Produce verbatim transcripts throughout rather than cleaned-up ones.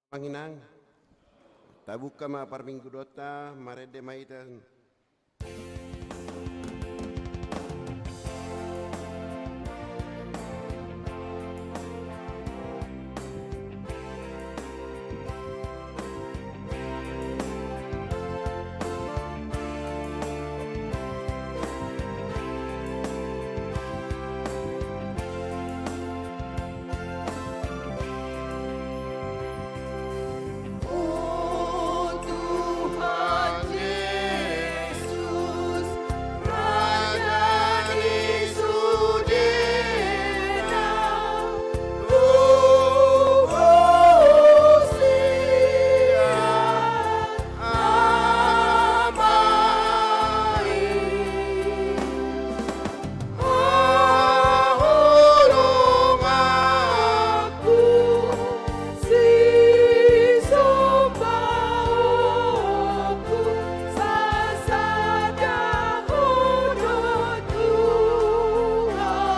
Amang inang, tabuka ma parmingguonta, marende ma hita. O Tuhan Jesus, Raja ni sudena, huhut sian Ama i. Haholonganku, sisombaonku, sasada Ho do Tuhanmi.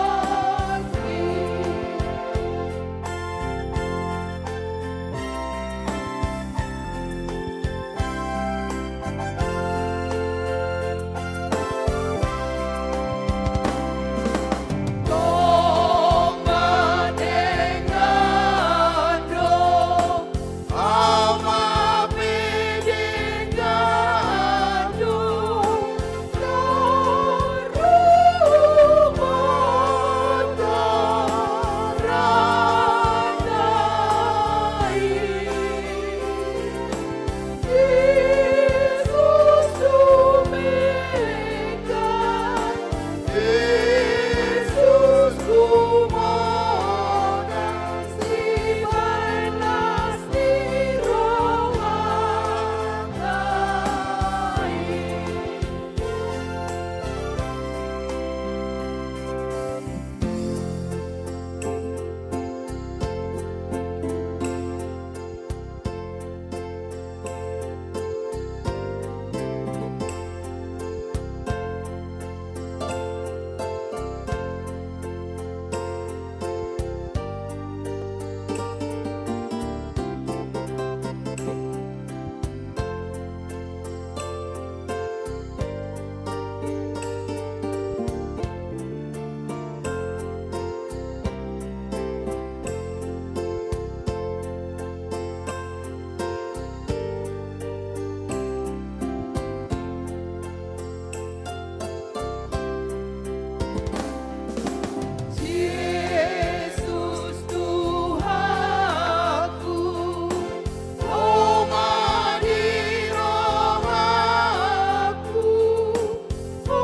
Jesus Tuhanku, Ho ma di rohangku, Ho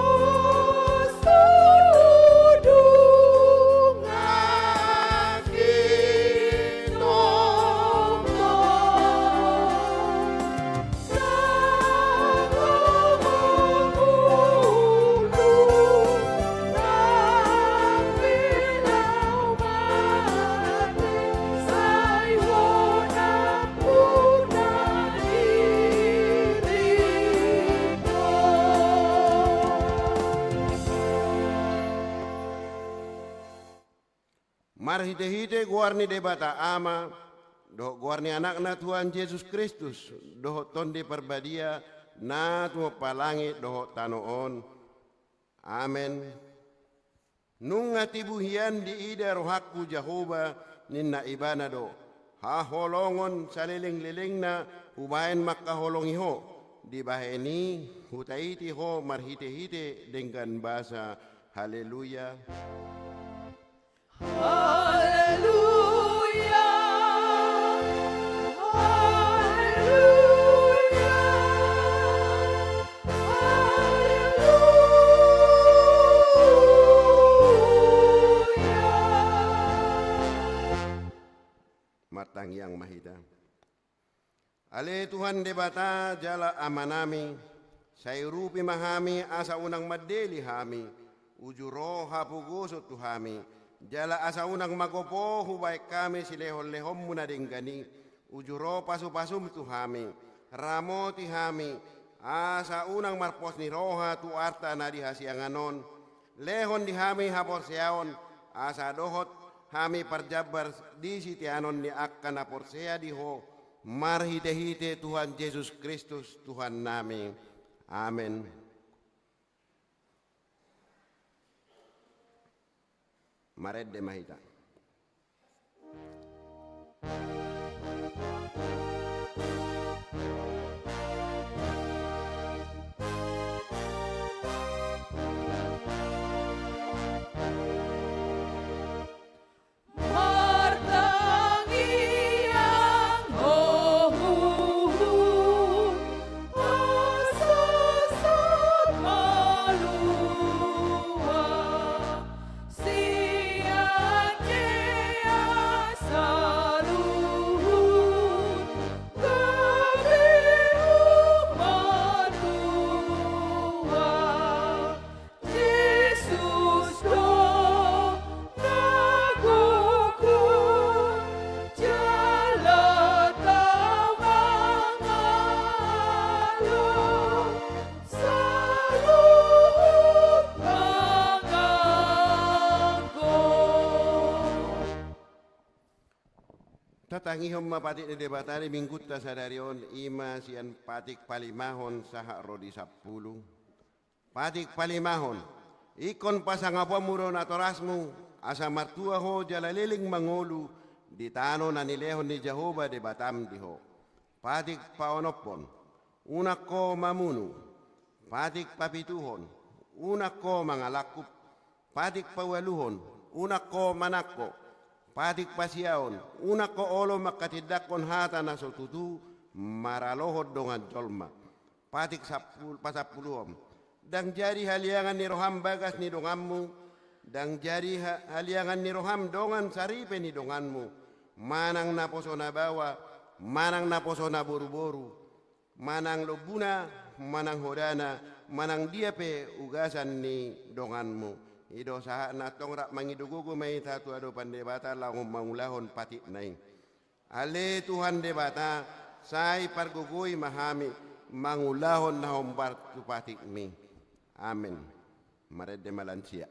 sudungan ginonggo. Marhitehite goar ni Debata Ama, dohot goar ni Anakna Tuhan Jesus Kristus, dohot Tondi Parbadia, na tumompa langit dohot tano on. Amen. Nunga tibu hian diida rohangku Jahowa, ninna Ibana do, haholongon salelenglelengna hubahen mangkaholongi ho, dibahen i hutaiti ho marhitehite denggan basa. Haleluya. Haleluya. Haleluya. Haleluya. Martangiang ma hita. Ale Tuhan Debata jala Amanami, sai urupi ma hami asa unang mandele hami, uju ro hapogoson tu hami, jala asa unang magopo hubahen hami silehonlehonmu na denggan i, uju ro pasupasum tu hami, ramoti hami, asa unang marpos ni roha tu arta na di hasiangan on, lehon di hami haporseaon, asa dohot hami parjambar di siteanon ni angka na porsea di ho, marhitehite Tuhan Jesus Kristus, Tuhannami. Amen. Marende ma hita. Martangiang ho, asa sahat malua sian angka saluhut, gabe humatua. Jesus do na gokhon, jala tau mangalo, saluhut manganggo. Tatangihon ma patik ni Debata di minggunta sadari on, i ma sian patik palimahon sahat ro di sampulu. Patik palimahon. Ingkon pasangaponmu do natorasmu, asa martua ho jala leleng mangolu di tano na nilehon ni Jahowa Debatam di ho. Patik paonomhon. Unang ho mamunu. Patik papituhon. Unang ho mangalangkup. Patik paualuhon. Unang ho manangko. Patik pasiaon. Unang ho olo manghatindanghon hata na so tutu maralohon dongan jolma. Patik sampul-, pasampuluhon. Ndang jadi haliangan ni roham bagas ni donganmu, ndang jadi ha-, haliangan ni roham dongan saripe ni donganmu, manang naposo na baoa, manang naposo na boruboru, manang lombuna, manang hodana, manang dia pe ugasan ni donganmu. I do sahatna, antong rap mangido gogo ma hita tu adopan Debata laho mangulahon patikna i. Ale Tuhan Debata, sai pargogoi ma hami mangulahon na hombar tu patikmi. Amen. Marende ma lansia.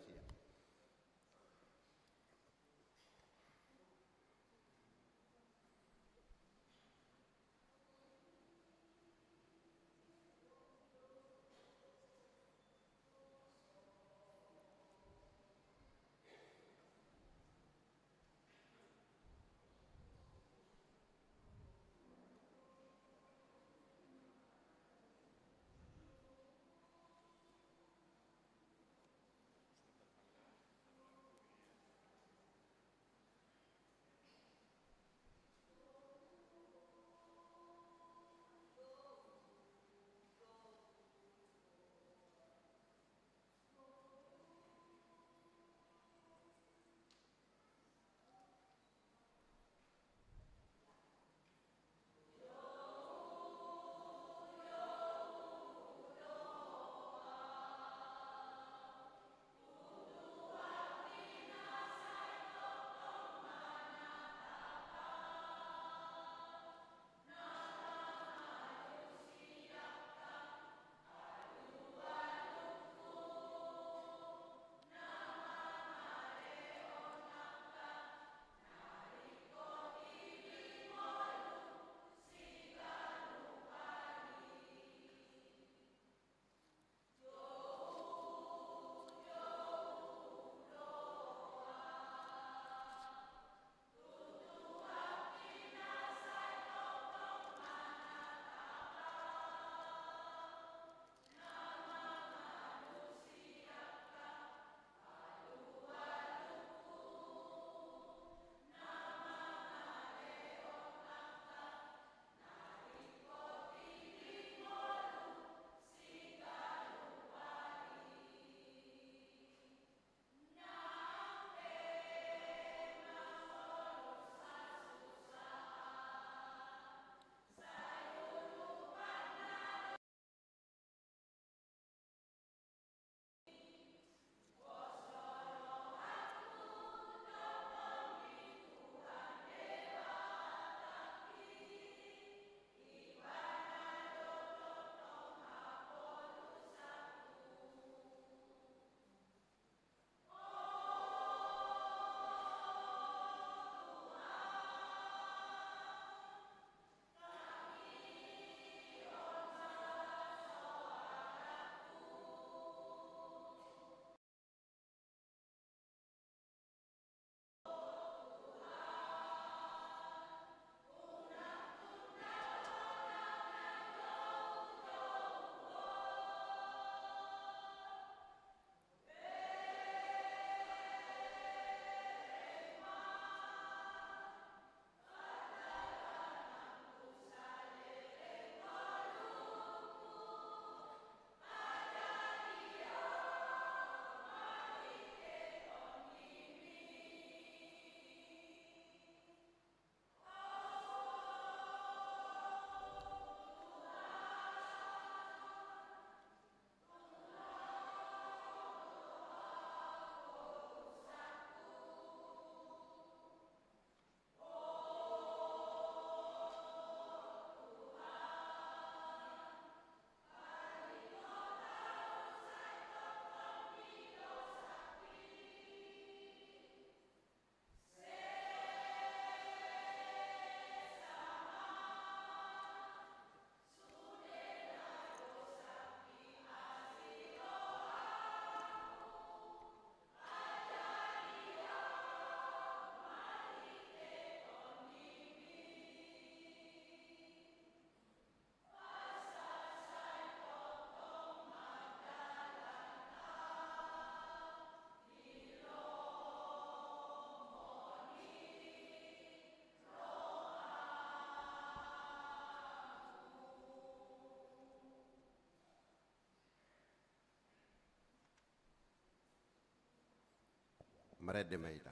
Marende ma hita.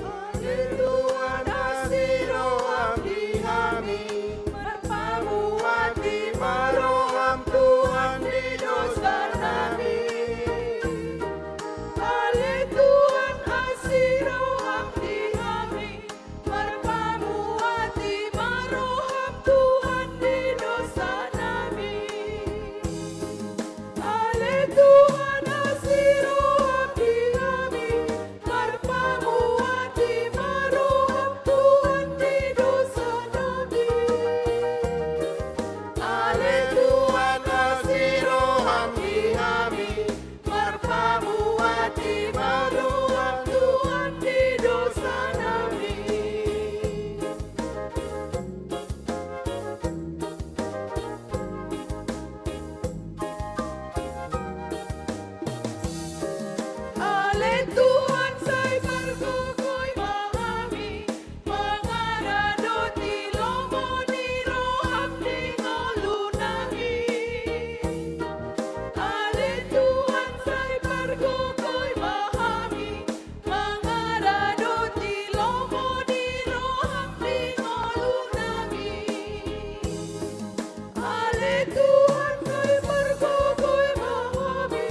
Ale Tuhan, asi roham di hami, marpamuati ma roham Tuhan di dosa nami. Ale Tuhan, asi roham di hami, marpamuati ma roham Tuhan di dosa nami. Ale Tuhan, asi roham di hami, marpamuati ma roham Tuhan di dosa nami. Ale Tuhan, asi roham di hami, marpamuati ma roham Tuhan di dosa nami. Ale Tuhan, sai pargogoi ma hami, mangaradoti lomo ni roham di ngolu nami. Ale Tuhan, sai pargogoi ma hami, mangaradoti lomo ni roham di ngolu nami. Ale Tuhan, sai pargogoi ma hami,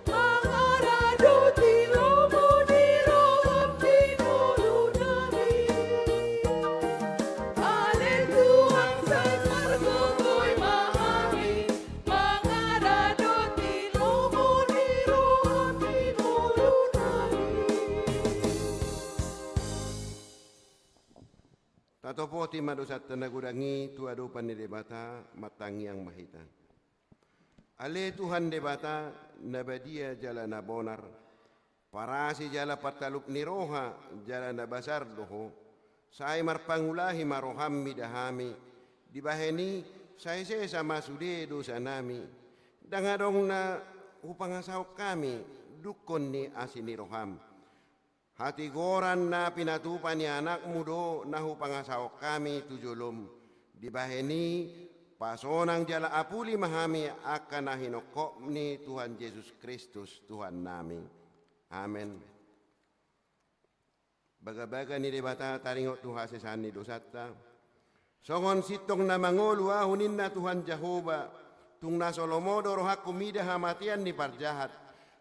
mangaradoti lomo ni roham di ngolu nami. Ale Tuhan, sai pargogoi ma hami, mangaradoti lomo ni roham di ngolu nami. Tatopoti ma dosanta na godang i tu adopan ni Debata, martangiang ma hita. Ale Tuhan Debata, na badia jala na bonar, parasi jala partalup ni roha, jala na basar do Ho, sai marpangulahi ma roham mida hami, dibahen i sai sesa ma sude dosa nami, ndang adong na hupangasahon hami dungkon ni asi ni roham. Hatigoran na pinatupa ni AnakMu do na hupangasahon hami tu jolom, dibahen i pasonang jala apuli ma hami angka na hinongkop ni Tuhan Jesus Kristus Tuhan nami. Amen. Bagabaga ni Debata taringot tu hasesaan ni dosanta. Songon sintong na mangolu ahu ninna Tuhan Jahowa, tung na so lomo do rohangku mida hamatean ni parjahat,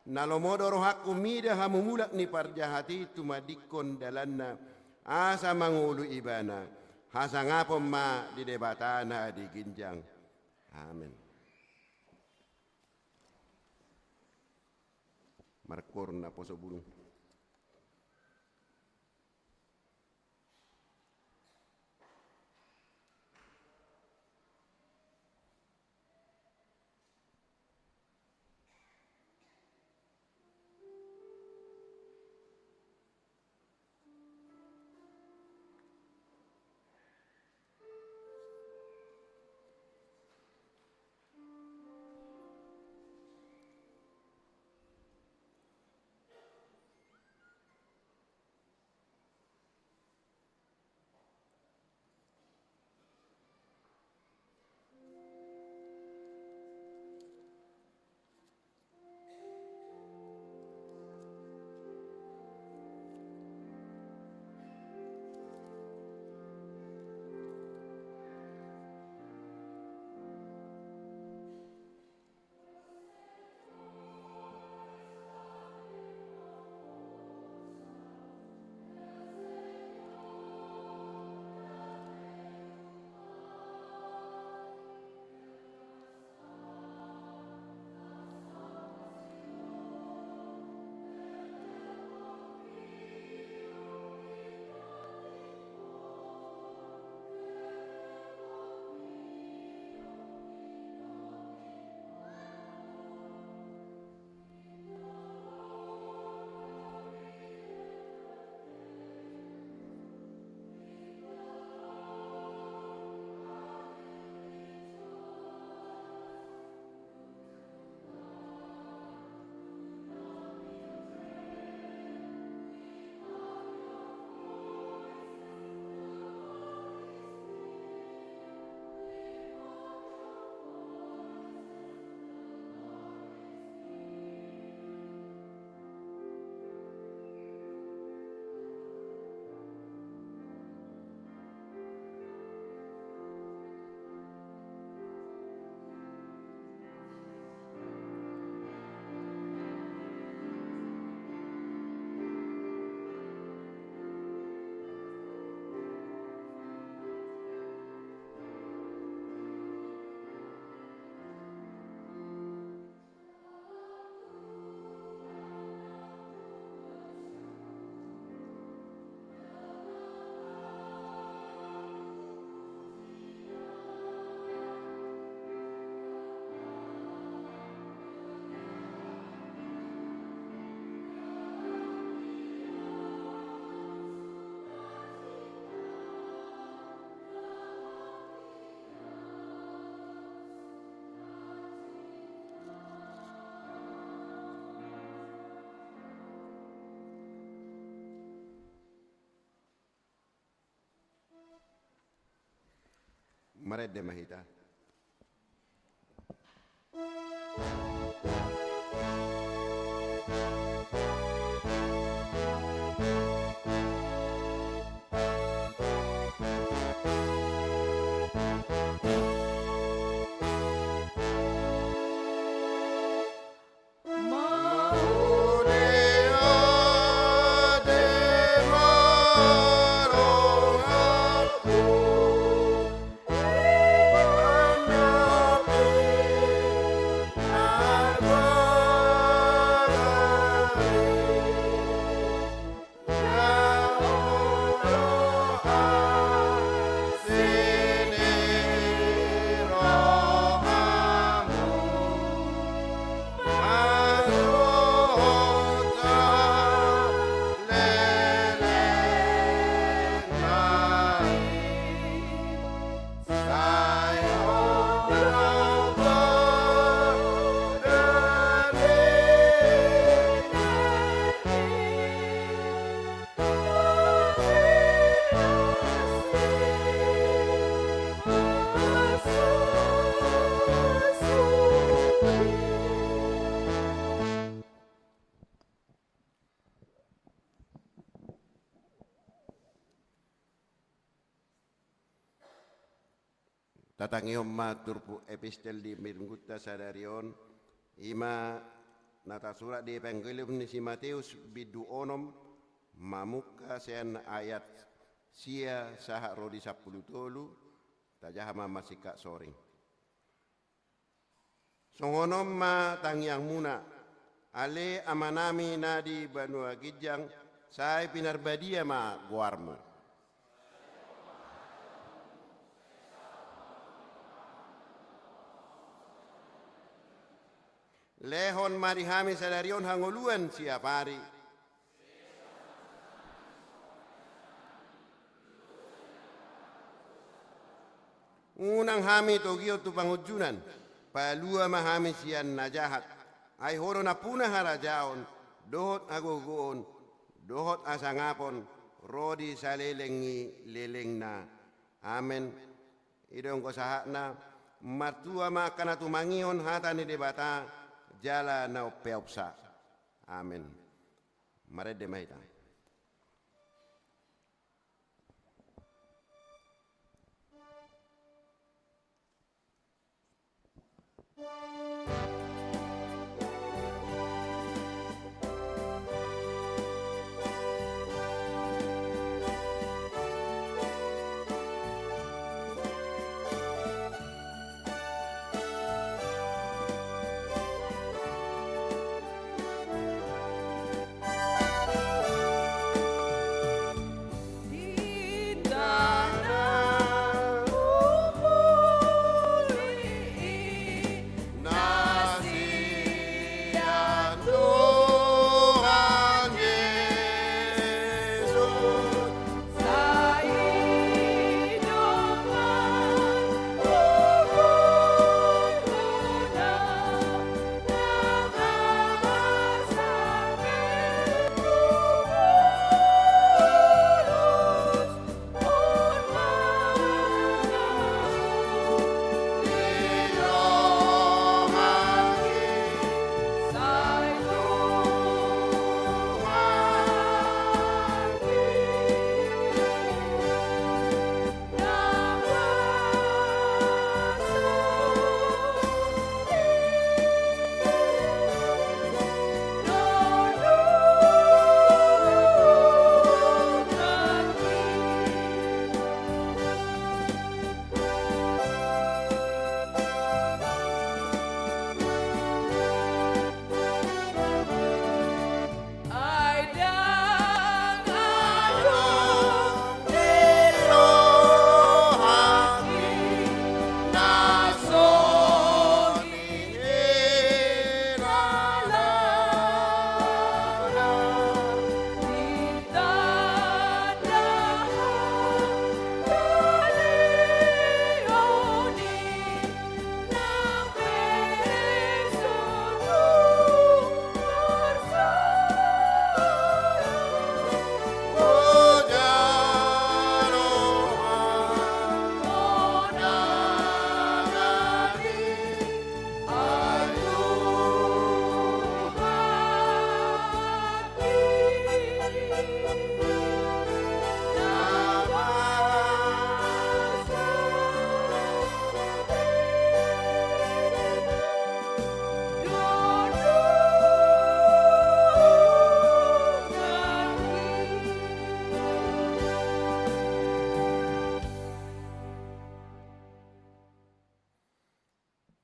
na lomo do rohangku mida hamumulak ni parjahat i tumandingkon dalanna, asa mangolu ibana. Hasangapon ma di Debata na di ginjang. Amen. Markoor naposobulung. Marende ma hita. Tatangihon ma turpuk epistel di Minggunta sadari on, i ma na tarsurat di Evangelium ni si Mateus bindu onom, mamungka sian ayat sia sahat ro di sampulu tolu. Tajaha ma marsingkat soring. Songon on ma tangiangmuna, ale Amanami na di banua ginjang, sai pinarbadia ma goarmu. Lehon ma di hami sadari on hangoluan siapari. Unang hami togihon tu pangunjunan, palua ma hami sian na jahat, ai Ho do nampuna harajaon, dohot hagogoon, dohot hasangapon, ro di saleleng ni lelengna. Amen. I do anggo sahatna. Martua ma angka na tumangihon hata ni Debata jala na umpeopsa. Amen. Marende ma hita.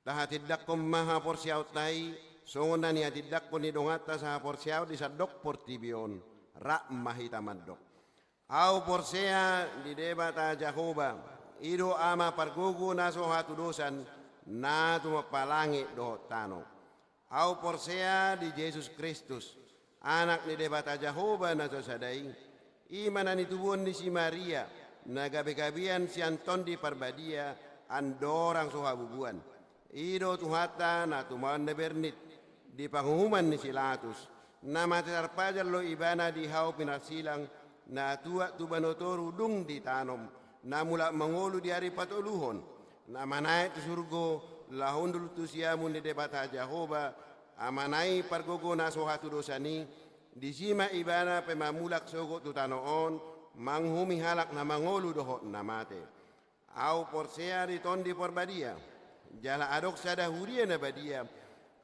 Tahatindangkon ma haporseaonta i, songon na nihatindangkon ni donganta sahaporseaon di sandok portibi on. Rap ma hita mandok. Ahu porsea di Debata Jahowa, i do Ama pargogo na so hatudosan, na tumompa langit dohot tano. Ahu porsea di Jesus Kristus, Anak ni Debata Jahowa na so sada i, i ma na nitubuhon ni si Maria, na gabegabean sian Tondi Parbadia, andorang so habubuan. I do Tuhanta na tumaon na bernit, di panguhuman ni si Latus, na mate tarpajal do ibana di hau pinarsilang, na tuat tu banua toru dung ditanom, na mulak mangolu di ari patoluhon, na manaek tu surgo, laho hundul tu siamun ni Debata Jahowa, Amana i pargogo na so hatudosan i, disi ma ibana pe mamulak sogot tu tano on, manguhumi halak na mangolu dohot na mate. Ahu porsea di Tondi Parbadia, jala adong sada huria na badia,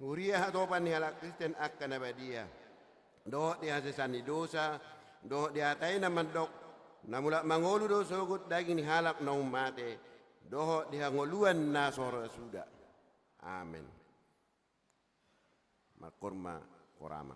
huria hatopan ni halak Kristen angka na badia, dohot di hasesaan ni dosa, dohot di hata i na mandok, na mulak mangolu do sogot daging ni halak naung mate, dohot di hangoluan na so ra suda. Amen. Marhormat ho, Ama.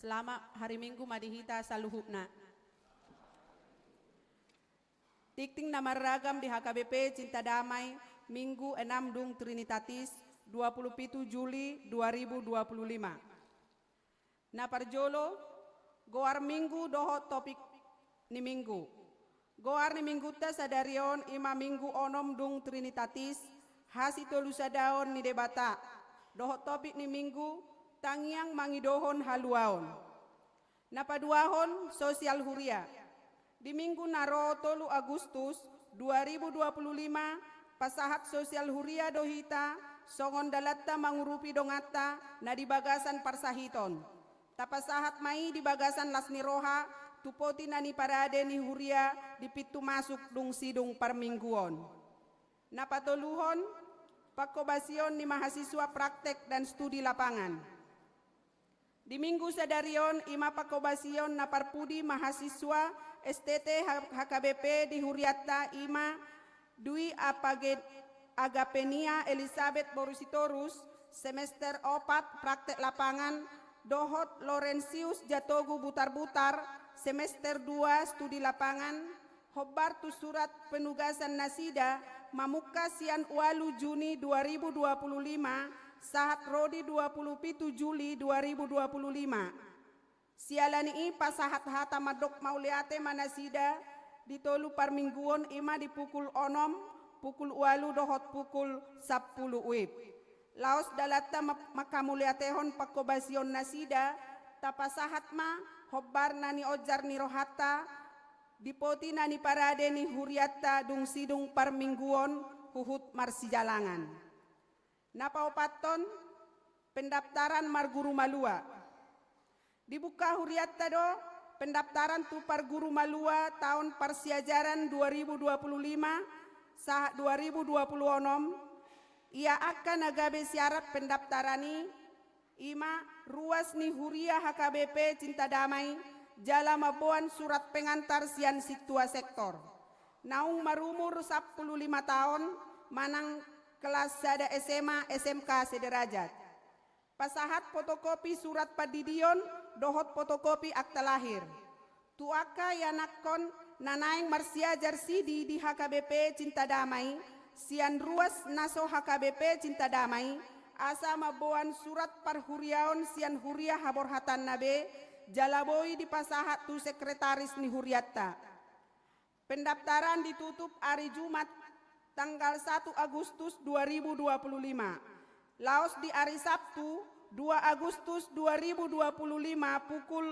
Selamat hari Minggu ma di hita saluhutna. Tingting na marragam di H K B P Cinta Damai, Minggu enam dung Trinitatis, dua puluh pitu Juli dua ribu dua puluh lima. Na parjolo, goar Minggu dohot topik ni Minggu. Goar ni Minggunta sadari on i ma Minggu onom dung Trinitatis, hasitolusadaon ni Debata. Dohot topik ni Minggu, tangiang mangidohon haluaon. Na paduahon, sosial huria. Di Minggu na ro tolu Agustus dua ribu dua puluh lima, pasahat sosial huria do hita, songon dalanta mangurupi donganta na di bagasan parsahiton. Tapasahat ma i di bagasan las ni roha, tu poti na niparade ni huria di pintu masuk dung sidung parmingguon. Na patoluhon, pangkobasion ni mahasiswa praktek dan studi lapangan. Di Minggu sadari on, i ma pangkobasion na parpudi mahasiswa S T T H-, H K B P di hurianta, i ma Dwi Apage-, Agapenia Elizabeth boru Sitorus, semester opat praktek lapangan, dohot Laurentius Jatogu Butarbutar, semester dua studi lapangan, hombar tu surat penugasan nasida, mamungka sian ualu Juni dua ribu dua puluh lima, sahat ro di dua puluh pitu Juli dua ribu dua puluh lima. Siala ni i pasahat hata mandok mauliate ma nasida di tolu parmingguon, i ma di pukul onom, pukul ualu dohot pukul sampulu WIB. Laos dalanta ma-, manghamauliatehon pangkobasion nasida, tapasahat ma hombar na nionjar ni rohanta, di poti na niparade ni hurianta dung sidung parmingguon huhut marsijalangan. Na paopathon, pendaftaran marguru malua. Dibuka hurianta do pendaftaran tu parguru malua taon parsiajaran dua ribu dua puluh lima sahat dua ribu dua puluh onom, ia angka na gabe syarat pendaftaran i, i ma ruas ni huria H K B P Cinta Damai, jala mamboan surat pengantar sian sintua sektor. Naung marumur sampulu lima taon, manang kelas sada S M A, S M K sederajat. Pasahat fotokopi surat pandidion dohot fotokopi akta lahir. Tu angka ianakhon na naeng marsiajar sidi di H K B P Cinta Damai, sian ruas na so H K B P Cinta Damai, asa mamboan surat parhuriaon sian huria haborhatanna be, jala boi dipasahat tu sekretaris ni hurianta. Pendaftaran ditutup ari Jumat tanggal satu Agustus dua ribu dua puluh lima. Laos di ari Sabtu, dua Agustus dua ribu dua puluh lima, pukul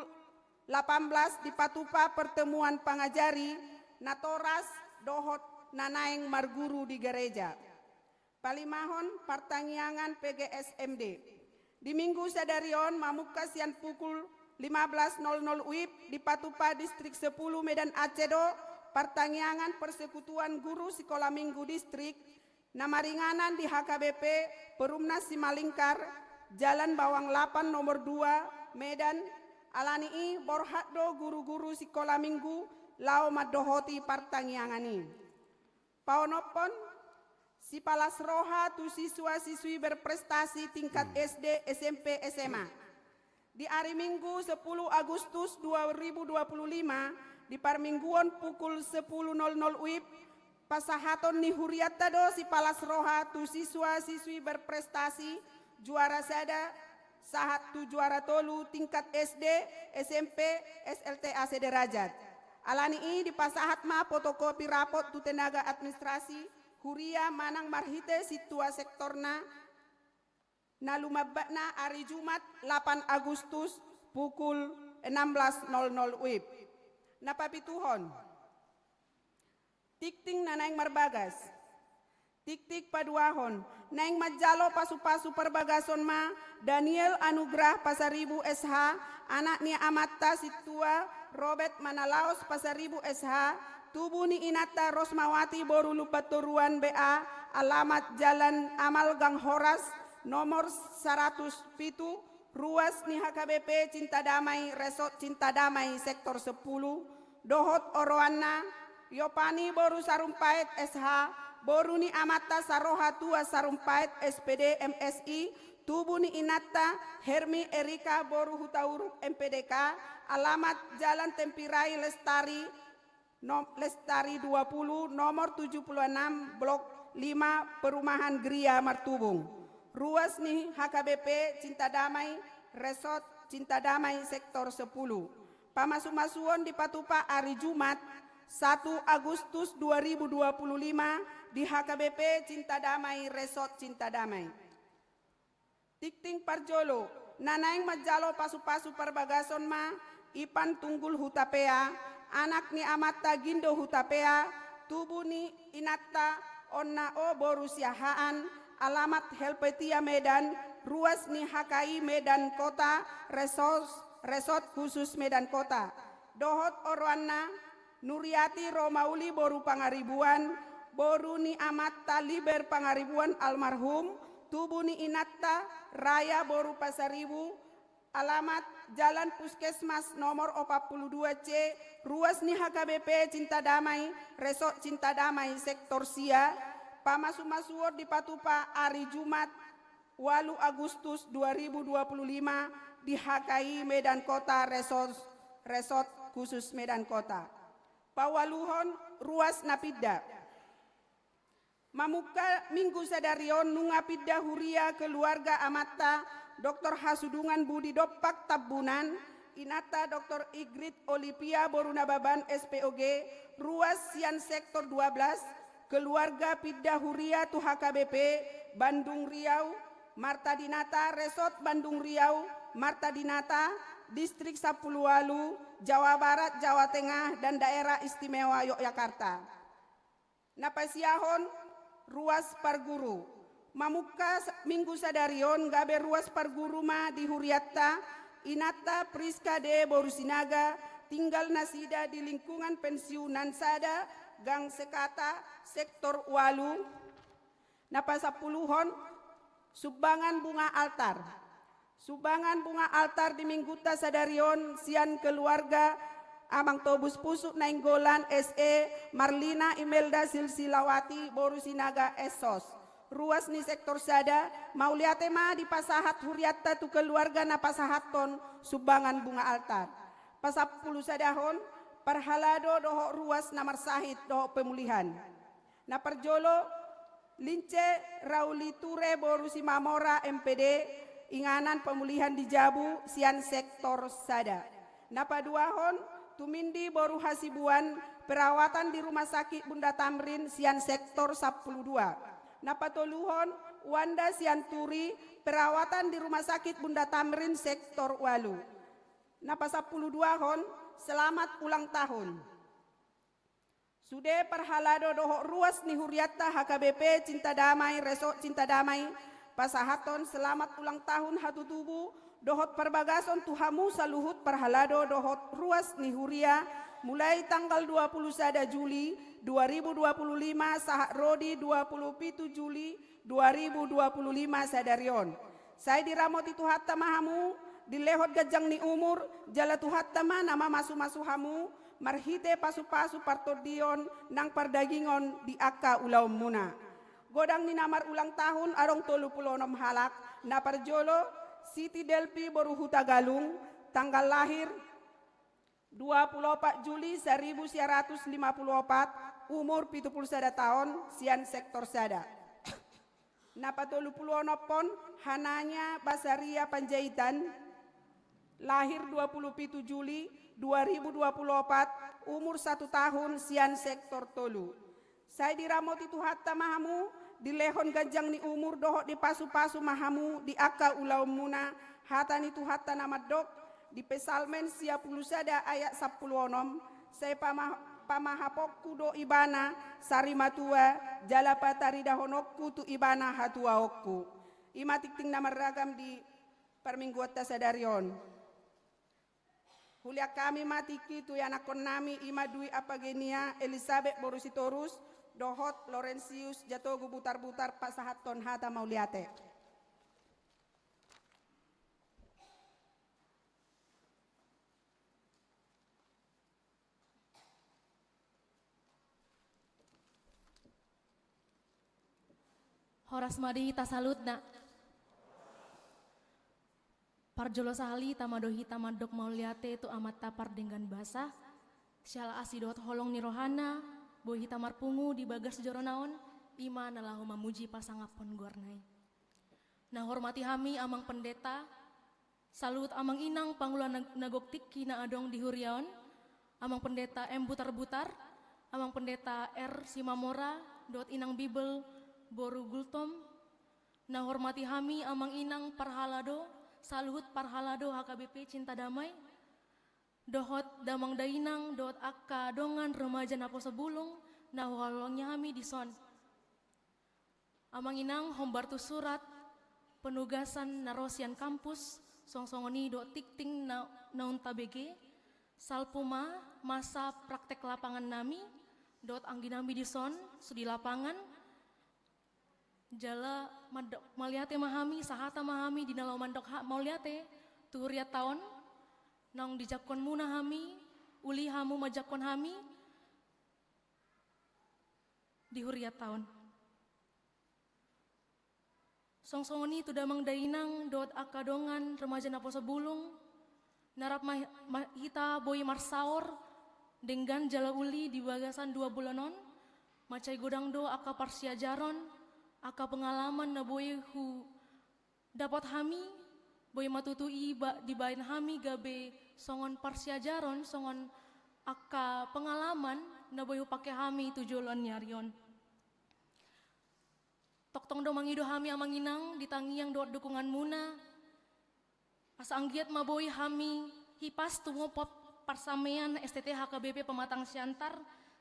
lapan belas dipatupa pertemuan pangajari, natoras dohot na naeng marguru di gareja. Palimahon, partangiangan P G S M D. Di Minggu sadari on, mamungka sian pukul lima belas nol nol WIB, dipatupa Distrik Sepuluh Medan Aceh do partangiangan Persekutuan Guru Sikola Minggu Distrik, na maringanan di H K B P Perumnas Simalingkar, Jalan Bawang Lapan nomor dua, Medan. Ala ni i borhat do guru-guru sikola minggu laho mandohoti partangiangan i. Paonomhon, sipalas roha tu siswa-siswi berprestasi tingkat S D, S M P, S M A. Di ari Minggu sepuluh Agustus dua ribu dua puluh lima, di parmingguon pukul sepuluh nol nol WIB, pasahaton ni hurianta do sipalas roha tu siswa-siswi berprestasi, juara sada, sahat tu juara tolu tingkat S D, S M P, S L T A sederajat. Ala ni i dipasahat ma fotokopi rapot tu tenaga administrasi huria manang marhite sintua sektorna, na lumambatna ari Jumat lapan Agustus pukul enam belas nol nol WIB. Na papituhon. Tingting na naeng marbagas. Tingting paduahon, naeng manjalo pasu-pasu parbagason ma Daniel Anugrah Pasaribu S H, anak ni amanta sintua Robert Manalaos Pasaribu S H, tubu ni inanta Rosmawati boru Lumbantoruan B A, alamat Jalan Amal Gang Horas, nomor saratus pitu, ruas ni H K B P Cinta Damai, Resort Cinta Damai, Sektor sepuluh, dohot oroanna, Yopani boru Sarumpaet S H, Boru ni amanta Saroha Tua Sarumpait, S P D, M Si, tubu ni inanta Hermi Erika boru Hutauruk, M P D K, alamat Jalan Tempirai Lestari, nom-, Lestari dua puluh, nomor tujuh puluh enam, blok lima, Perumahan Gria Martubung. Ruas ni H K B P Cinta Damai, Resort Cinta Damai, Sektor sepuluh. Pamasumasuon dipatupa ari Jumat, satu Agustus dua ribu dua puluh lima, di H K B P Cinta Damai, Resort Cinta Damai. Tingting parjolo, na naeng manjalo pasupasu parbagason ma Ipan Tunggul Hutapea, anak ni amanta Gindo Hutapea, tubu ni inanta Onna O boru Siahaan, alamat Helvetia Medan, ruas ni H K I Medan Kota, Resos-, Resort Khusus Medan Kota. Dohot oroanna, Nuriati Romauli boru Pangaribuan, boru ni amanta Liber Pangaribuan almarhum, tubu ni inanta Raya boru Pasaribu, alamat Jalan Puskesmas nomor opat puluh dua C, ruas ni H K B P Cinta Damai, Resort Cinta Damai, Sektor sia, pamasumasuon dipatupa ari Jumat, ualu Agustus dua ribu dua puluh lima, di H K I Medan Kota, Resort, Resort Khusus Medan Kota. Paualuhon, ruas na pinda. Mamungka Minggu sadari on nunga pinda huria keluarga amanta Doktor Hasudungan Budi Dompak Tambunan, inanta Doktor Igrit Olivia boru Nababan, S P O G, ruas sian Sektor dua belas, keluarga pinda huria tu H K B P Bandung Riau, Martadinata, Resort Bandung Riau, Martadinata, Distrik sampulu ualu, Jawa Barat, Jawa Tengah, dan Daerah Istimewa Yogyakarta. Na pasiahon, ruas parguru. Mamungka sa-, Minggu sadari on gabe ruas parguru ma di hurianta, inanta Priska D boru Sinaga, tinggal nasida di lingkungan pensiunan sada, Gang Sekata, Sektor ualu. Na pasampuluhon, sumbangan bunga altar. Sumbangan bunga altar di Minggunta sadari on sian keluarga Amang Tobus Pusuk Nainggolan, S E, Marlina Imelda Silsilawati boru Sinaga, S O S. Ruas ni Sektor sada, mauliate ma dipasahat hurianta tu keluarga na pasahathon sumbangan bunga altar. Pasampulu sadahon, parhalado dohot ruas na marsahit dohot pemulihan. Na parjolo, Lince Rauliture boru Simamora, M P D, inganan pemulihan di jabu sian Sektor sada. Na paduahon, Tumindi boru Hasibuan, perawatan di Rumah Sakit Bunda Tamrin sian Sektor sampulu dua. Na patoluhon, Wanda Sianturi, perawatan di Rumah Sakit Bunda Tamrin Sektor ualu. Na pasampulu duahon, selamat ulang tahun. Sude parhalado dohot ruas ni hurianta H K B P Cinta Damai, Resort Cinta Damai, pasahathon selamat ulang tahun hatutubu dohot parbagason tu hamu saluhut parhalado dohot ruas ni huria, mulai tanggal dua puluh sada Juli dua ribu dua puluh lima sahat ro di dua puluh pitu Juli dua ribu dua puluh lima sadari on. Sai diramoti Tuhanta ma hamu, dilehon ganjang ni umur, jala Tuhanta ma na mamasumasu hamu, marhite pasupasu partondion nang pardagingon di angka ulaonmuna. Godang ni na marulang tahun adong tolu pulu onom halak, na parjolo, Siti Delpi boru Hutagalung, tanggal lahir, dua pulu opat Juli saribu sia ratus lima pulu opat, umur pitu pulu sada taon, sian Sektor sada. Na patolu pulu onophon, Hananya Basaria Panjaitan, lahir dua pulu pitu Juli dua ribu dua pulu opat, umur satu tahun, sian Sektor tolu. Sai diramoti Tuhanta ma hamu, dilehon ganjang ni umur dohot dipasupasu ma hamu di angka ulaonmuna, hata ni Tuhanta na mandok, di Psalmen sia pulu sada ayat sampulu onom, sai pama-, pamahaponku do ibana sari matua, jala pataridahononku tu ibana hatuaonku. I ma tingting na marragam di parmingguanta sadari on. Hulian hami ma tingki tu ianakkonnami, i ma Dwi Apagenia, Elisabet boru Sitorus, dohot Laurentius Jatogu Butarbutar, pasahathon hata mauliate. Horas ma di hita saluhutna. Parjolo sahali tama do hita mandok mauliate tu Amanta pardenggan basa. Siala asi dohot holong ni rohana, boi hita marpungu di bagas jorona on, i ma na laho mamuji pasangaphon goarna i. Na huhormati hami Amang Pendeta, saluhut Amang Inang pangula na, na gok tingki na adong di huria on, Amang Pendeta M Butarbutar, Amang Pendeta R Simamora, dohot Inang Bibel boru Gultom. Na huhormati hami Amang Inang parhalado, saluhut parhalado H K B P Cinta Damai, dohot damang dainang, dohot angka dongan remaja naposo bulung, na huhaholongi hami dison. Amang Inang hombar tu surat penugasan na ro sian kampus, songon i dohot tingting na, naung tabege, salpu ma masa praktek lapangan nami, dohot anggi nami dison, so di lapangan, jala mandok mauliate ma hami, sahata ma hami di na laho mandok ha-, mauliate, tu hurianta on, naung dijangkon muna hami, uli hamu manjangkon hami, di hurianta on. Songon i tu damang dainang dohot angka dongan remaja naposo bulung, na rap ma-, ma-, hita boi marsaor, denggan jala uli di bagasan dua bulan on, mansai godang do angka parsiajaron, angka pengalaman na boi hu dapot hami, boi ma tutu i ba-, dibaen hami gabe songon parsiajaron, songon angka pengalaman na boi hupake hami tu joloan ni ari on. Tongtong do mangido hami Amang Inang di tangiang dohot dukungan muna, asa anggiat ma boi hami hipas tumopot parsamean S T T H K B P Pematang Siantar,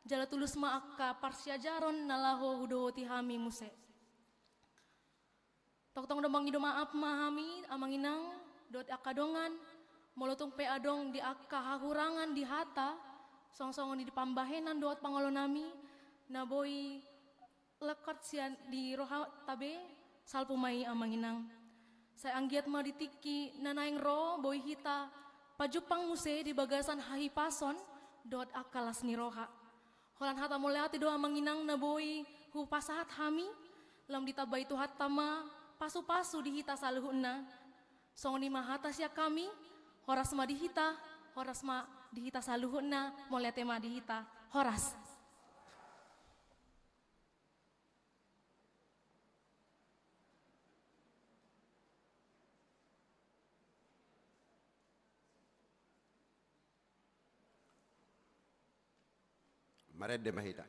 jala tulus ma angka parsiajaron na laho hudohoti hami muse. Tongtong do mangido maaf ma hami, Amang Inang, dohot angka dongan, molo tung pe adong di angka hahurangan di hata, songon-songon i di pambahenan dohot pangolo nami, na boi lekat sian di rohanta be, salpu ma i Amang Inang. Sai anggiat ma di tingki na naeng ro, boi hita pajumpang muse di bagasan hahipason, dohot angka las ni roha. Holan hata mauliate do Amang Inang na boi hupasahat hami, lam ditambai Tuhanta ma pasu-pasu di hita saluhutna. Songon i ma hata sian hami, horas ma di hita, horas ma di hita saluhutna, mauliate ma di hita. Horas. Marende ma hita.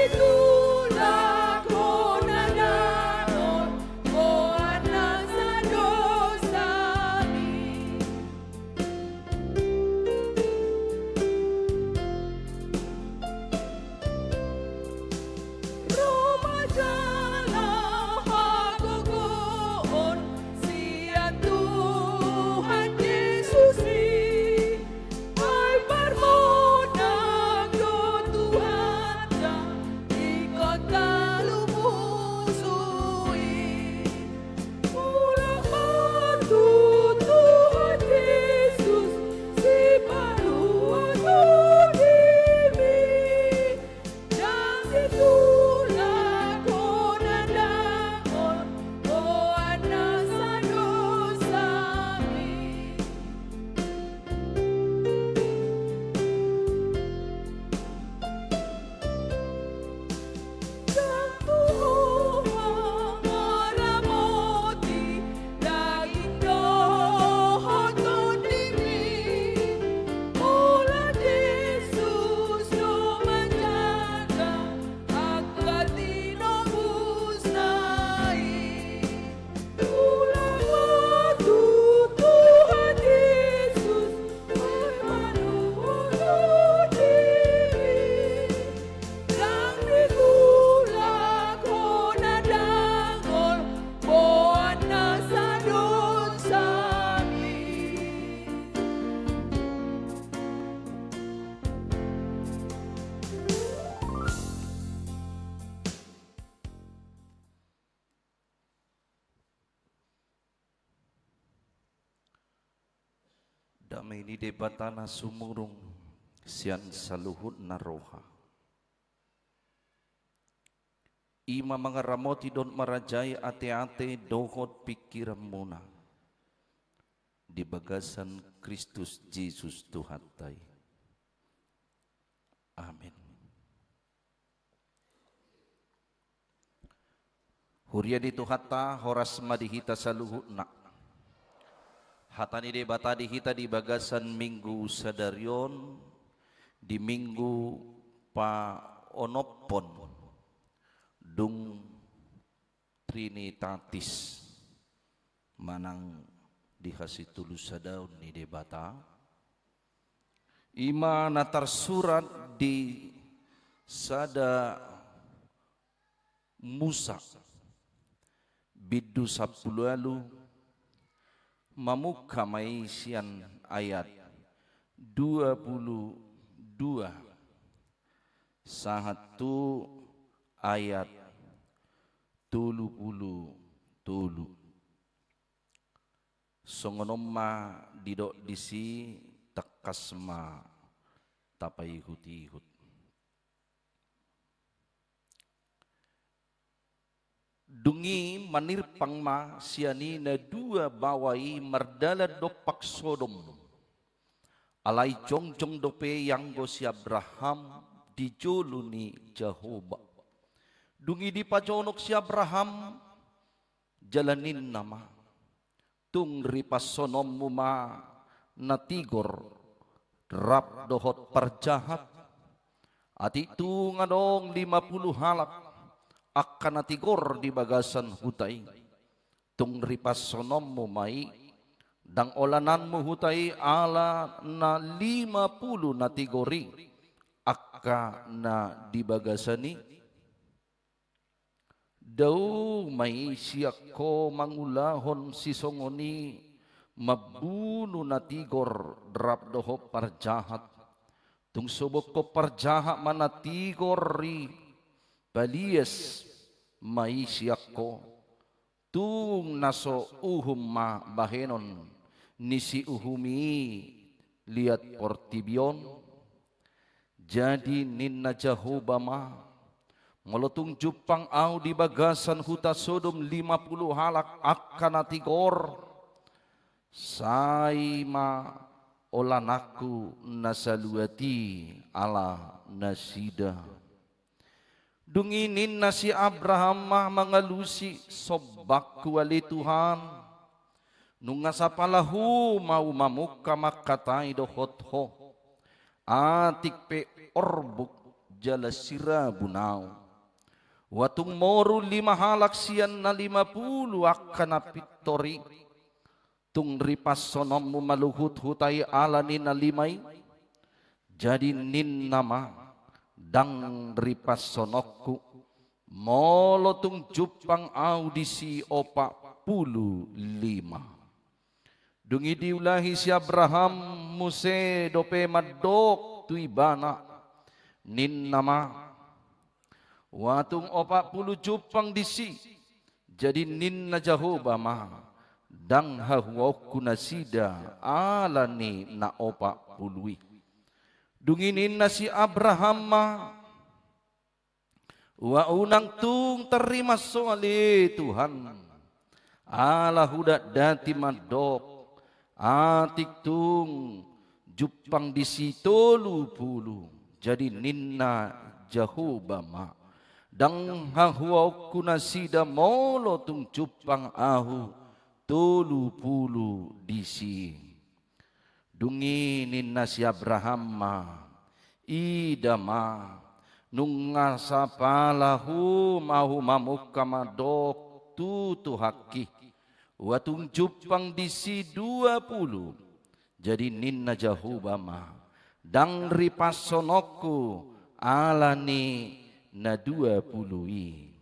Tulak hona dangol, boan nasa dosami. Ro ma jala hagogoon sian Tuhan Jesus i. Ai parmonang do Tuhanta ingkon talu musu i. Mulak ma tu Tuhan Jesus, sipalua tu dimi. Ndang ditulak hona dangol, boan nasa dosami. Ndang tu ho mangaramoti daging dohot tondimi. Molo Jesus do manjaga angka tinobusna i. Tulak ma tu Tuhan Jesus, ai paluhon diri. Ndang ditulak hona dangol, boan nasa dosami. Dame ni Debata na sumurung sian saluhutna roha, i ma mangaramoti dohot marajai ateate dohot pingkiranmuna di bagasan Kristus Jesus Tuhanta i. Amen. Huria ni Tuhanta, horas ma di hita saluhutna. Hata ni Debata di hita di bagasan Minggu sadari on, di Minggu paonomhon dung Trinitatis manang di hasitolu sadaon ni Debata, i ma na tarsurat di sada Musa, bindu sampulu ualu, mamungka ma i sian ayat dua pulu dua sahat tu ayat tolu pulu tolu. Songon on ma didok disi, tangkas ma tapaihut-ihut. Dung i manirpang ma sian i na dua baoa i mardalan dompak Sodom. Alai jongjong dope ianggo si Abraham di jolo ni Jahowa. Dung i dipajonok si Abraham, jala ninna ma: Tung ripashononmu ma na tigor rap dohot parjahat. Atik tung adong lima pulu halak angka na tigor di bagasan huta i. Tung ripashononmu ma i, ndang olananmu huta i ala na lima pulu na tigor i, angka na di bagasan i. Dao ma i sian ho mangulahon sisongon i, mambunu na tigor rap dohot parjahat. Tung so boi ho parjahat ma na tigor i, palias ma i sian ho. Tung na so uhum ma bahenon ni si uhum i liat portibi on. Jadi ninna Jahowa ma: Molo tung jumpang ahu di bagasan huta Sodom lima pulu halak angka na tigor, sai ma olananku na saluat i ala nasida. Dung i ninna si Abraham ma mangalusi: Sombangku ale Tuhan, nunga sapala hum ahu mamungka mangkatai dohot ho. Atik pe orbuk jala sirabun ahu. Ua tung moru lima halak sian na lima pulu angka na pintor i, tung ripashononmu ma luhut huta i ala ni na lima i? Jadi ninna ma: Ndang ripashononku, molo tung jumpang ahu disi opat pulu lima. Dung i diulahi si Abraham muse dope mandok tu ibana, ninna ma: Ua tung opat pulu jumpang disi. Jadi ninna Jahowa ma: Ndang hahuaonku nasida ala ni na opat pulu i. Dung i ninna si Abraham ma: Ua unang tung tarrimas ho ale Tuhan, ala hudatdati mandok, atik tung jumpang disi tolu pulu. Jadi ninna Jahowa ma: Ndang hahuaonku nasida molo tung jumpang ahu tolu pulu disi. Dung i ninna si Abraham ma: Ida ma, nunga sapala hum ahu mamungka mandok tu Tuhanki, ua tung jumpang disi dua pulu. Jadi ninna Jahowa ma: Ndang ripashononku ala ni na dua pulu i.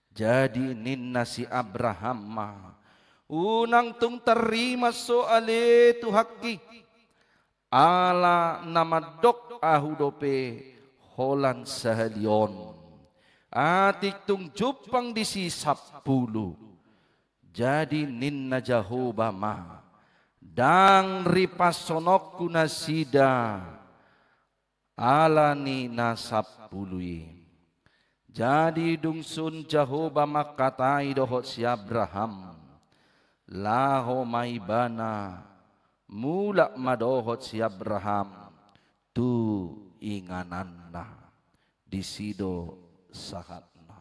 Jadi ninna si Abraham ma: Unang tung tarrimas ho ale Tuhanki, ala na mandok ahu dope holan sahali on, atik tung jumpang disi sampulu. Jadi ninna Jahowa ma: Ndang ripashononku nasida ala ni na sampulu i. Jadi dung sun Jahowa mangkatai dohot si Abraham, laho ma ibana, mulak ma dohot si Abraham tu ingananna. Disi do sahatna.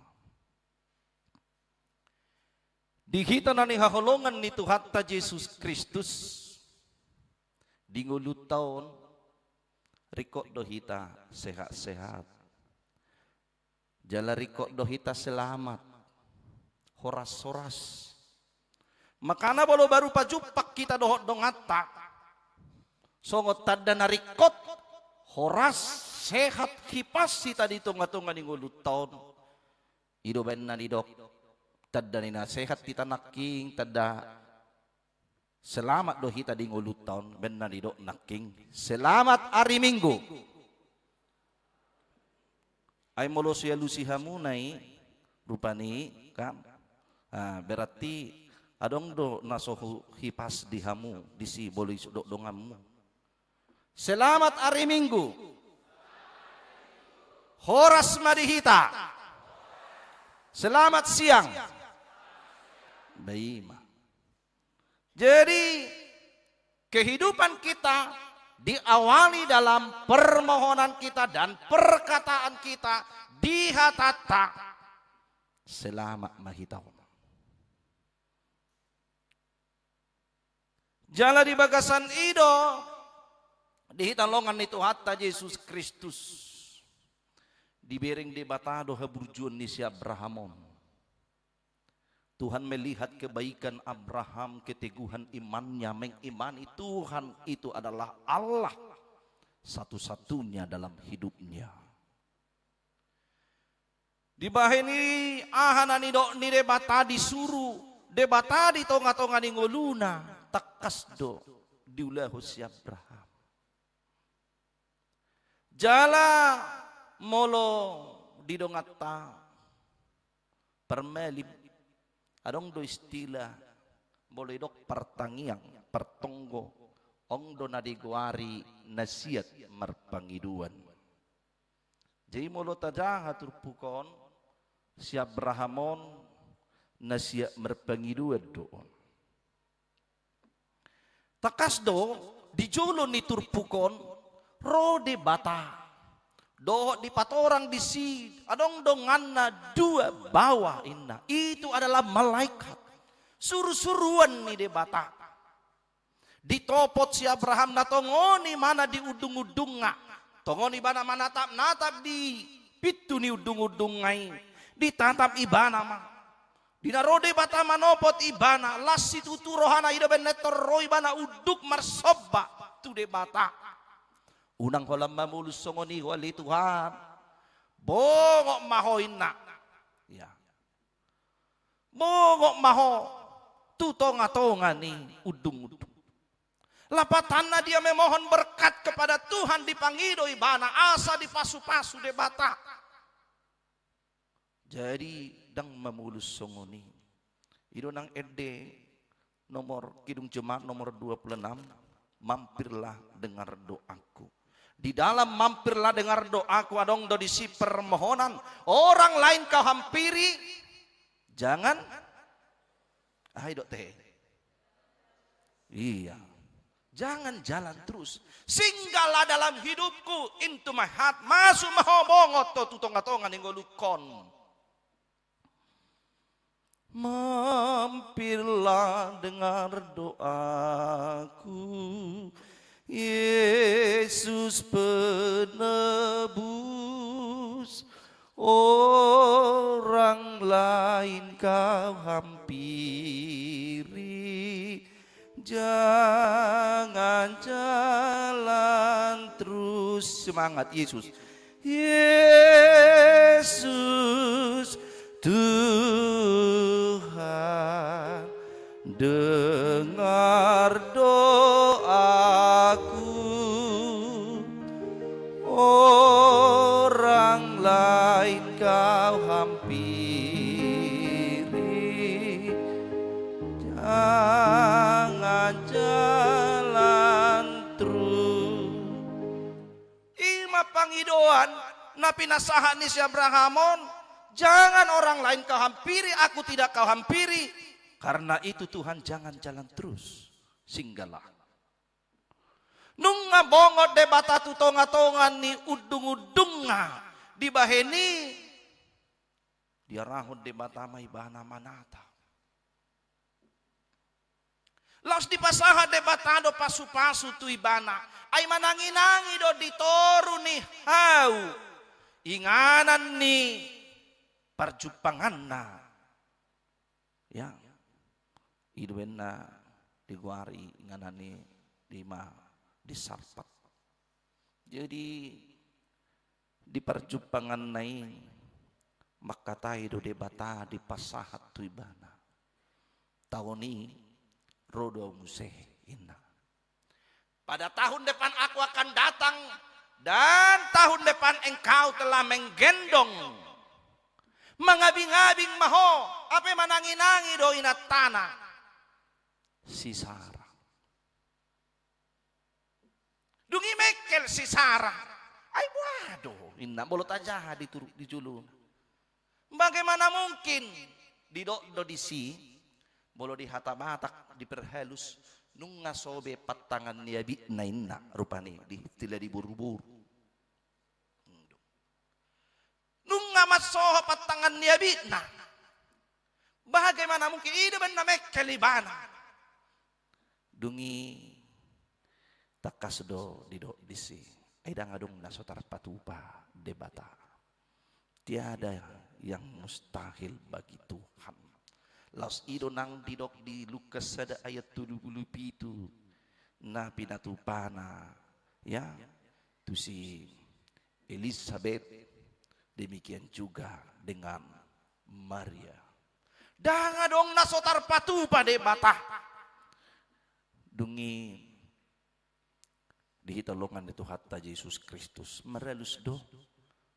Di hita na nihaholongan ni Tuhanta Jesus Kristus, di ngolunta on, ringkot do hita sehat-sehat. Jala ringkot do hita selamat, horas-horas. Makana molo baru pajumpang hita dohot donganta, songon tanda na ringkot, horas, sehat, hipas hita di tonga-tonga ni ngolunta on. I do baen na nidok tanda ni na sehat hita nangkin, tanda selamat do hita di ngolunta on, baen na nidok nangkin: Selamat hari Minggu. Ai molo so dialusi hamu na i, rupani kan, ah, berarti adong do na so hu-, hipas di hamu, disi molo i so dok donganmu. Selamat hari Minggu. Horas ma di hita. Selamat siang. Baima. Jadi, kehidupan kita diawali dalam permohonan kita dan perkataan kita di hatanta. Selamat ma hita. Jala di bagasan i do, di hita longan ni Tuhanta Jesus Kristus, dibereng Debata do haburjuon ni si Abraham on. Tuhan melihat kebaikan Abraham, keteguhan imannya, mengimani Tuhan itu adalah Allah satu-satunya dalam hidupnya. Dibahen i aha na nidok ni Debata, disuru Debata di tonga-tonga ni ngoluna, tangkas do diulahon si Abraham. Jala molo di donganta parmalim, adong do istilah, molo didok partangiang, partonggo, adong do na digoari na siat marpangidoan. Jadi molo tajaha turpuk on, si Abraham on na siat marpangidoan do on. Tangkas do, di jolo ni turpuk on, ro Debata. Dohot dipatorang disi, adong donganna dua baoa inna. Itu adalah malaikat. Suru-suruan ni Debata. Ditopot si Abraham, na tongon i ma na di undung-undungna. Tongon ibana manatap-natap di pintu ni undung-undungna i, ditatap ibana ma. Di na ro Debata manopot ibana, las situtu rohana, i do umbahen na pintor ro ibana unduk marsomba tu Debata. Unang holan mamolus songon i ho ale Tuhan. Bongot ma ho inna. Ya. Bongot ma ho tu tonga-tonga ni undung-undung. Lapatanna dia memohon berkat kepada Tuhan, dipangido ibana asa dipasu-pasu Debata. Jadi ndang mamolus songon i. I do nang ende nomor Kidung Jemaat nomor dua puluh enam, mampirlah dengar doaku. Di dalam mampirlah dengar doaku adong do disi permohonan, orang lain kau hampiri, jangan, ah, i do te. Iya. Jangan jalan terus. Singgahlah dalam hidupku, into my heart, masuk ma ho, bongot ho tu tonga-tonga ni ngolungkon. Mampirlah dengar doaku, Yesus penebus, orang lain kau hampiri, jangan jalan terus. Semangat, Yesus. Yesus Tuhan, dengar doaku, orang lain kau hampiri, jangan jalan terus. I ma pangidoan na pinasahat ni si Abraham on, jangan orang lain kau hampiri, aku tidak kau hampiri. Karena itu Tuhan, jangan jalan terus, singgahlah. Nunga bongot Debata tu tonga-tonga ni undung-undungna, dibahen i diarahon Debata ma ibana manatap. Laos dipasahat Debata do pasu-pasu tu ibana. Ai manangi-nangi do di toru ni hau, inganan ni parjumpanganna. Ya. I do umbahen na digoari inganan i, di ma, di Sarpat. Jadi di parjumpanganna i mangkatai do Debata, dipasahat tu ibana. Taon i ro do ahu muse, inna. Pada tahun depan aku akan datang, dan tahun depan engkau telah menggendong. Mangabing-abing ma ho, hape manangi-nangi do inantana si Sara. Dung i mengkel si Sara. Ai boha do, inna, molo tajaha di turu, di jolo. Bagaimana mungkin? Didok do disi, molo di hata Batak diperhalus, nunga so be pantangan ni abitna, inna, rupani di istilah di boru-boru. Nunga mansohot pantangan ni abitna. Bagaimana mungkin? I do umbahen na mengkel ibana. Dung i tangkas do didok disi, ai ndang adong na so tarpatupa Debata. Tiada yang mustahil bagi Tuhan. Laos i do nang didok di Lukas sada ayat tolu pulu pitu, na pinatupana, ya, tu si Elisabet, demikian juga dengan Maria. Ndang adong na so tarpatupa Debata. Dung i di hita longan ni Tuhanta Jesus Kristus, marhalus do.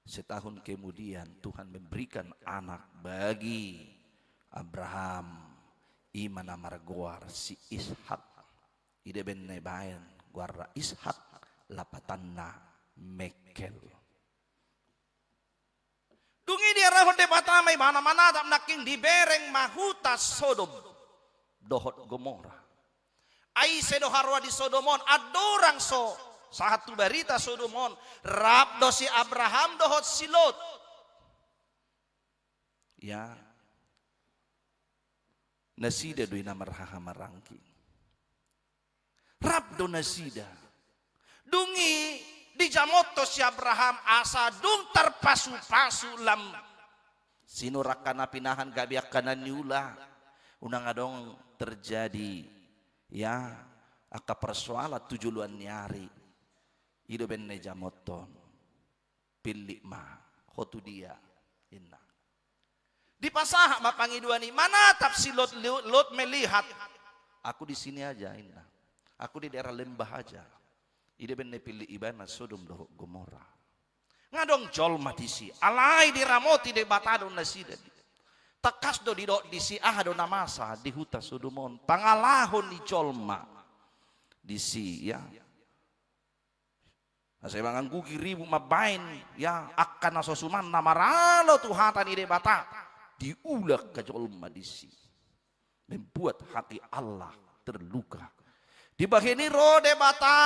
Setahun kemudian Tuhan memberikan anak bagi Abraham, i ma na margoar si Ishak. I do umbahen na ibaen goarna Ishak, lapatanna mengkel. Dung i diarahon Debata ma ibana manatap, nangkin dibereng ma huta Sodom dohot Gomora. Ai ise do haroa di Sodom on? Andorang so sahat tu barita Sodom on, rap do si Abraham dohot si Lot. Ya, nasida do i na marhahamaranggi. Rap do nasida. Dung i Dijamothon si Abraham asa dung tarpasupasu lam sinur angka na pinahan gabe angka na niula. Unang adong terjadi, ya, angka persoalan tu joloan ni ari. I do umbahen na dijamothon. Pillit ma ho tu dia, ninna. Dipasahat ma pangidoan i, manatap si Lot, Lot melihat. Aku di sini aja, ninna. Aku di daerah lembah aja. I do umbahen na dipillit ibana Sodom dohot Gomora. Nga adong jolma disi, alai diramoti Debata do nasida. Tangkas do didok disi aha do na masa di huta Sodom on. Pangalaho ni jolma disi, ya. Asa mangangugi ribut mambahen, ya, angka na so suman na maralo tu hata ni Debata, diula angka jolma disi. Membuat hati Allah terluka. Dibahen i ro Debata.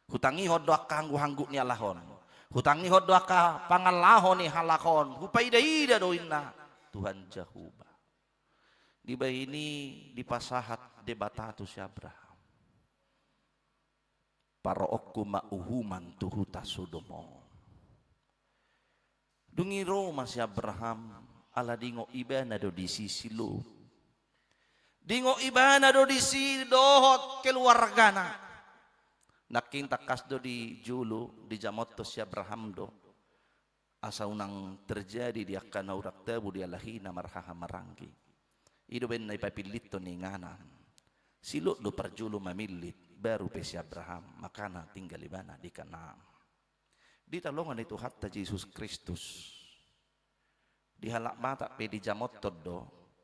Hutangihon do angka hanggu-hanggu ni halak on. Hutangihon do angka pangalaho ni halak on. Hupaidaida do, ninna Tuhan Jahowa. Dibahen i dipasahat Debata tu si Abraham. Paroonku ma uhuman tu huta Sodom on. Dung i ro ma si Abraham, ala diingot ibana do disi si Lot. Diingot ibana do disi dohot keluargana. Nangkin tangkas do di jolo dijamothon si Abraham do. Asa unang terjadi di angka na hurang tabo dialahina marhahamaranggi. I do umbahen na dipapillithon ni inganan. Si Lot do parjolo mamillit, baru pe si Abraham, makana tinggal ibana di Kanaan. Di taringot ni Tuhanta Jesus Kristus. Di halak Batak pe dijamothon do,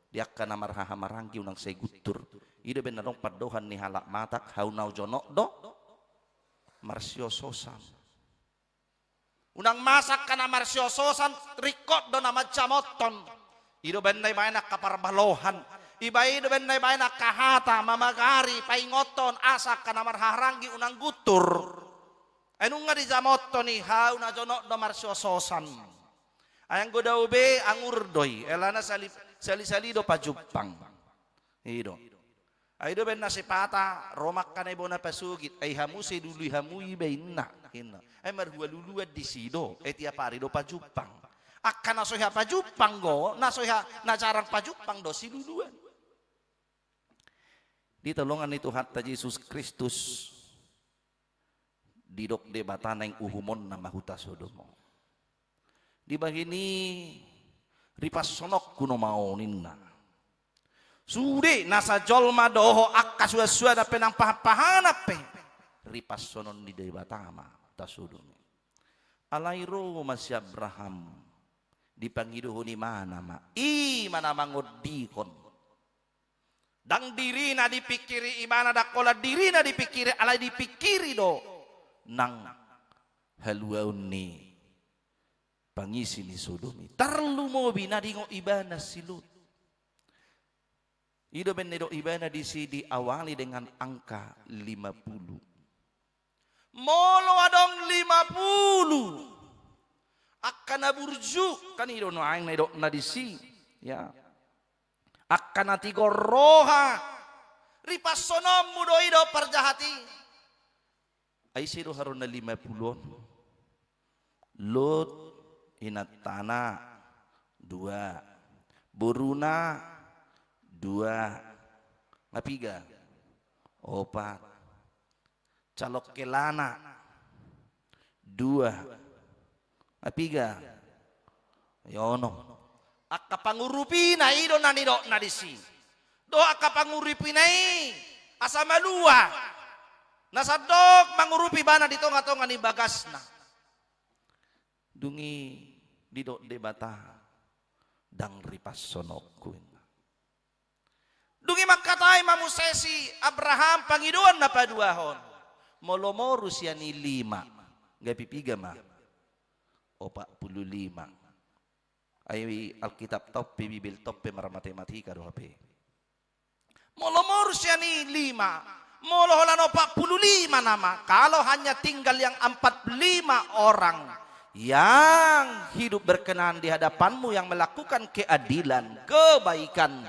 di angka na marhahamaranggi unang sai guntur. I do umbahen na adong pandohan ni halak Batak, hau na jonok do marsiososan. Unang masa angka na marsiososan, ringkot do na manjamothon. I do umbahen na dibahen angka parbalohan. I do umbahen na dibahen angka hata mamagari, paingothon, asa angka na marhahamaranggi unang guntur. Ai nunga dijamothon i, hau na jonok do marsiososan. Ai anggo dao be angur do i, alana sali-, sali-sali do pajumpang. I do. Ai i do umbahen na sipata, ro ma angka na di bona pasogit, ai hamu sai lului hamu iba, ninna, ninna. Ai marhua luluan disi do, ai tiap ari do pajumpang. Angka na so hea pajumpang do, na so hea, na jarang pajumpang do siluluan. Di taringot ni Tuhanta Jesus Kristus, didok Debata naeng uhumonna ma huta Sodom on. Dibahen i, ripashononku nama ho, ninna. Sude nasa jolma dohot angka suansuanna pe nang pahanpahanna pe, ripashonon ni Debata ma huta Sodom i. Alai ro ma si Abraham, dipangidohon ibana ma, i ma na mangondihon. Ndang dirina dipingkiri ibana, ndang holan dirina dipingkiri, alai dipingkiri do nang haluaon ni pangisi ni Sodom i. Tarlumobi na diingot ibana si Lot. I do umbahen na didok ibana disi, diawali dengan angka lima puluh. Molo adong lima puluh angka na burju, kan i do nuaeng na didokna disi, ya. Angka na tigor roha, ripashononmu do i dohot parjahat i. Ai ise do haroa na lima puluh on? Lot, inantana, dua. Boruna, dua. Nga piga? Opat. Calonhelana, dua. Nga piga? Ai onom. Angka pangurupina i do na nidokna disi. Dohot angka pangurupina i, asa malua. Na sandok mangurupi ibana di tongatonga ni bagasna. Dung i didok Debata, ndang ripashononku, ninna. Dung i mangkatai ma muse si Abraham pangidoan na paduahon. Molo moru sian i lima, gabe piga ma? Opat pulu lima. Ai Alkitab ta on pe, Bibel ta on pe marmatematika do hape. Molo moru sian i lima, molo holan opat pulu lima nama, kalau hanya tinggal yang empat puluh lima orang yang hidup berkenan di hadapanmu, yang melakukan keadilan, kebaikan,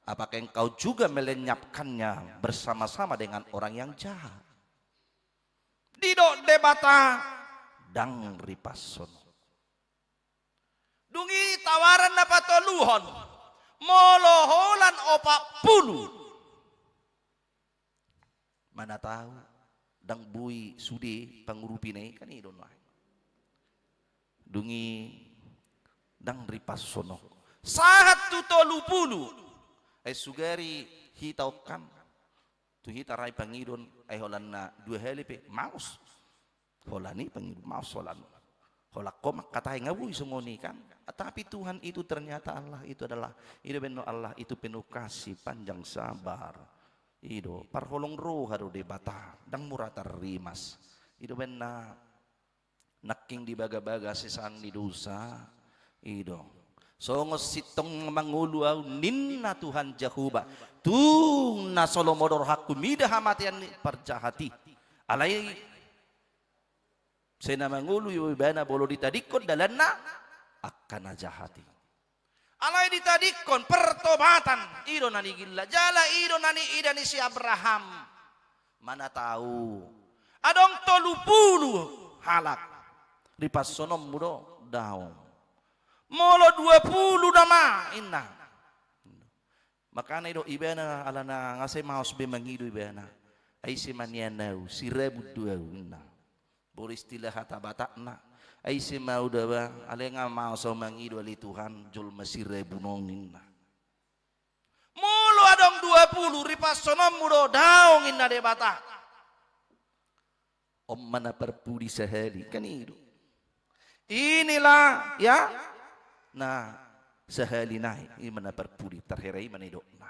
apakah engkau juga melenyapkannya bersama-sama dengan orang yang jahat? Didok Debata, ndang ripashonong. Dung i tawaran na patoluhon, molo holan opat pulu. Mana tahu, ndang boi sude pangurupina i, kan i do nuaeng. Dung i ndang ripashonong. Sahat tu tolu pulu. Ai sugari hita ongkan. Tu hita ra i pangidoan, ai holan na dua hali pe, maos. Holan i pangidoan, maos holan. Holan ho mangkatai, nga boi songon i kan. Tapi Tuhan itu ternyata Allah itu adalah, i do baen on, Allah itu penuh kasih, panjang sabar. I do, parholong roha do Debata, ndang mura tarrimas. I do baen na nangkin di bagabaga sesang ni dosa. I do. Songon sintong mangolu ahu ninna Tuhan Jahowa. Tung na so lomo do rohangku mida hamatean ni parjahat i. Alai sai na mangolu ibana molo ditadingkon dalanna angka na jahat i. Alai ditadingkon pertobatan, i do na nigilla, jala i do na niida ni si Abraham. Mana tahu. Adong tolu pulu halak. Ripashononmu do, daong. Molo dua pulu nama, inna. Makana i do ibana alana nga sai maos be mangido ibana. Ai ise ma nian ahu, sirabun do ahu, inna. Boru istilah hata Batakna. Ai ise ma ahu daba, alai nga maos ahu mangido ale Tuhan, jolma sirabun on, inna. Molo adong dua pulu, ripashononmu do, daong, inna Debata. On ma na parpudi sahali, kan i do. Inilah, ya. Nah, sahali nai, i ma na parpudi, tarhera i ma na nidokna.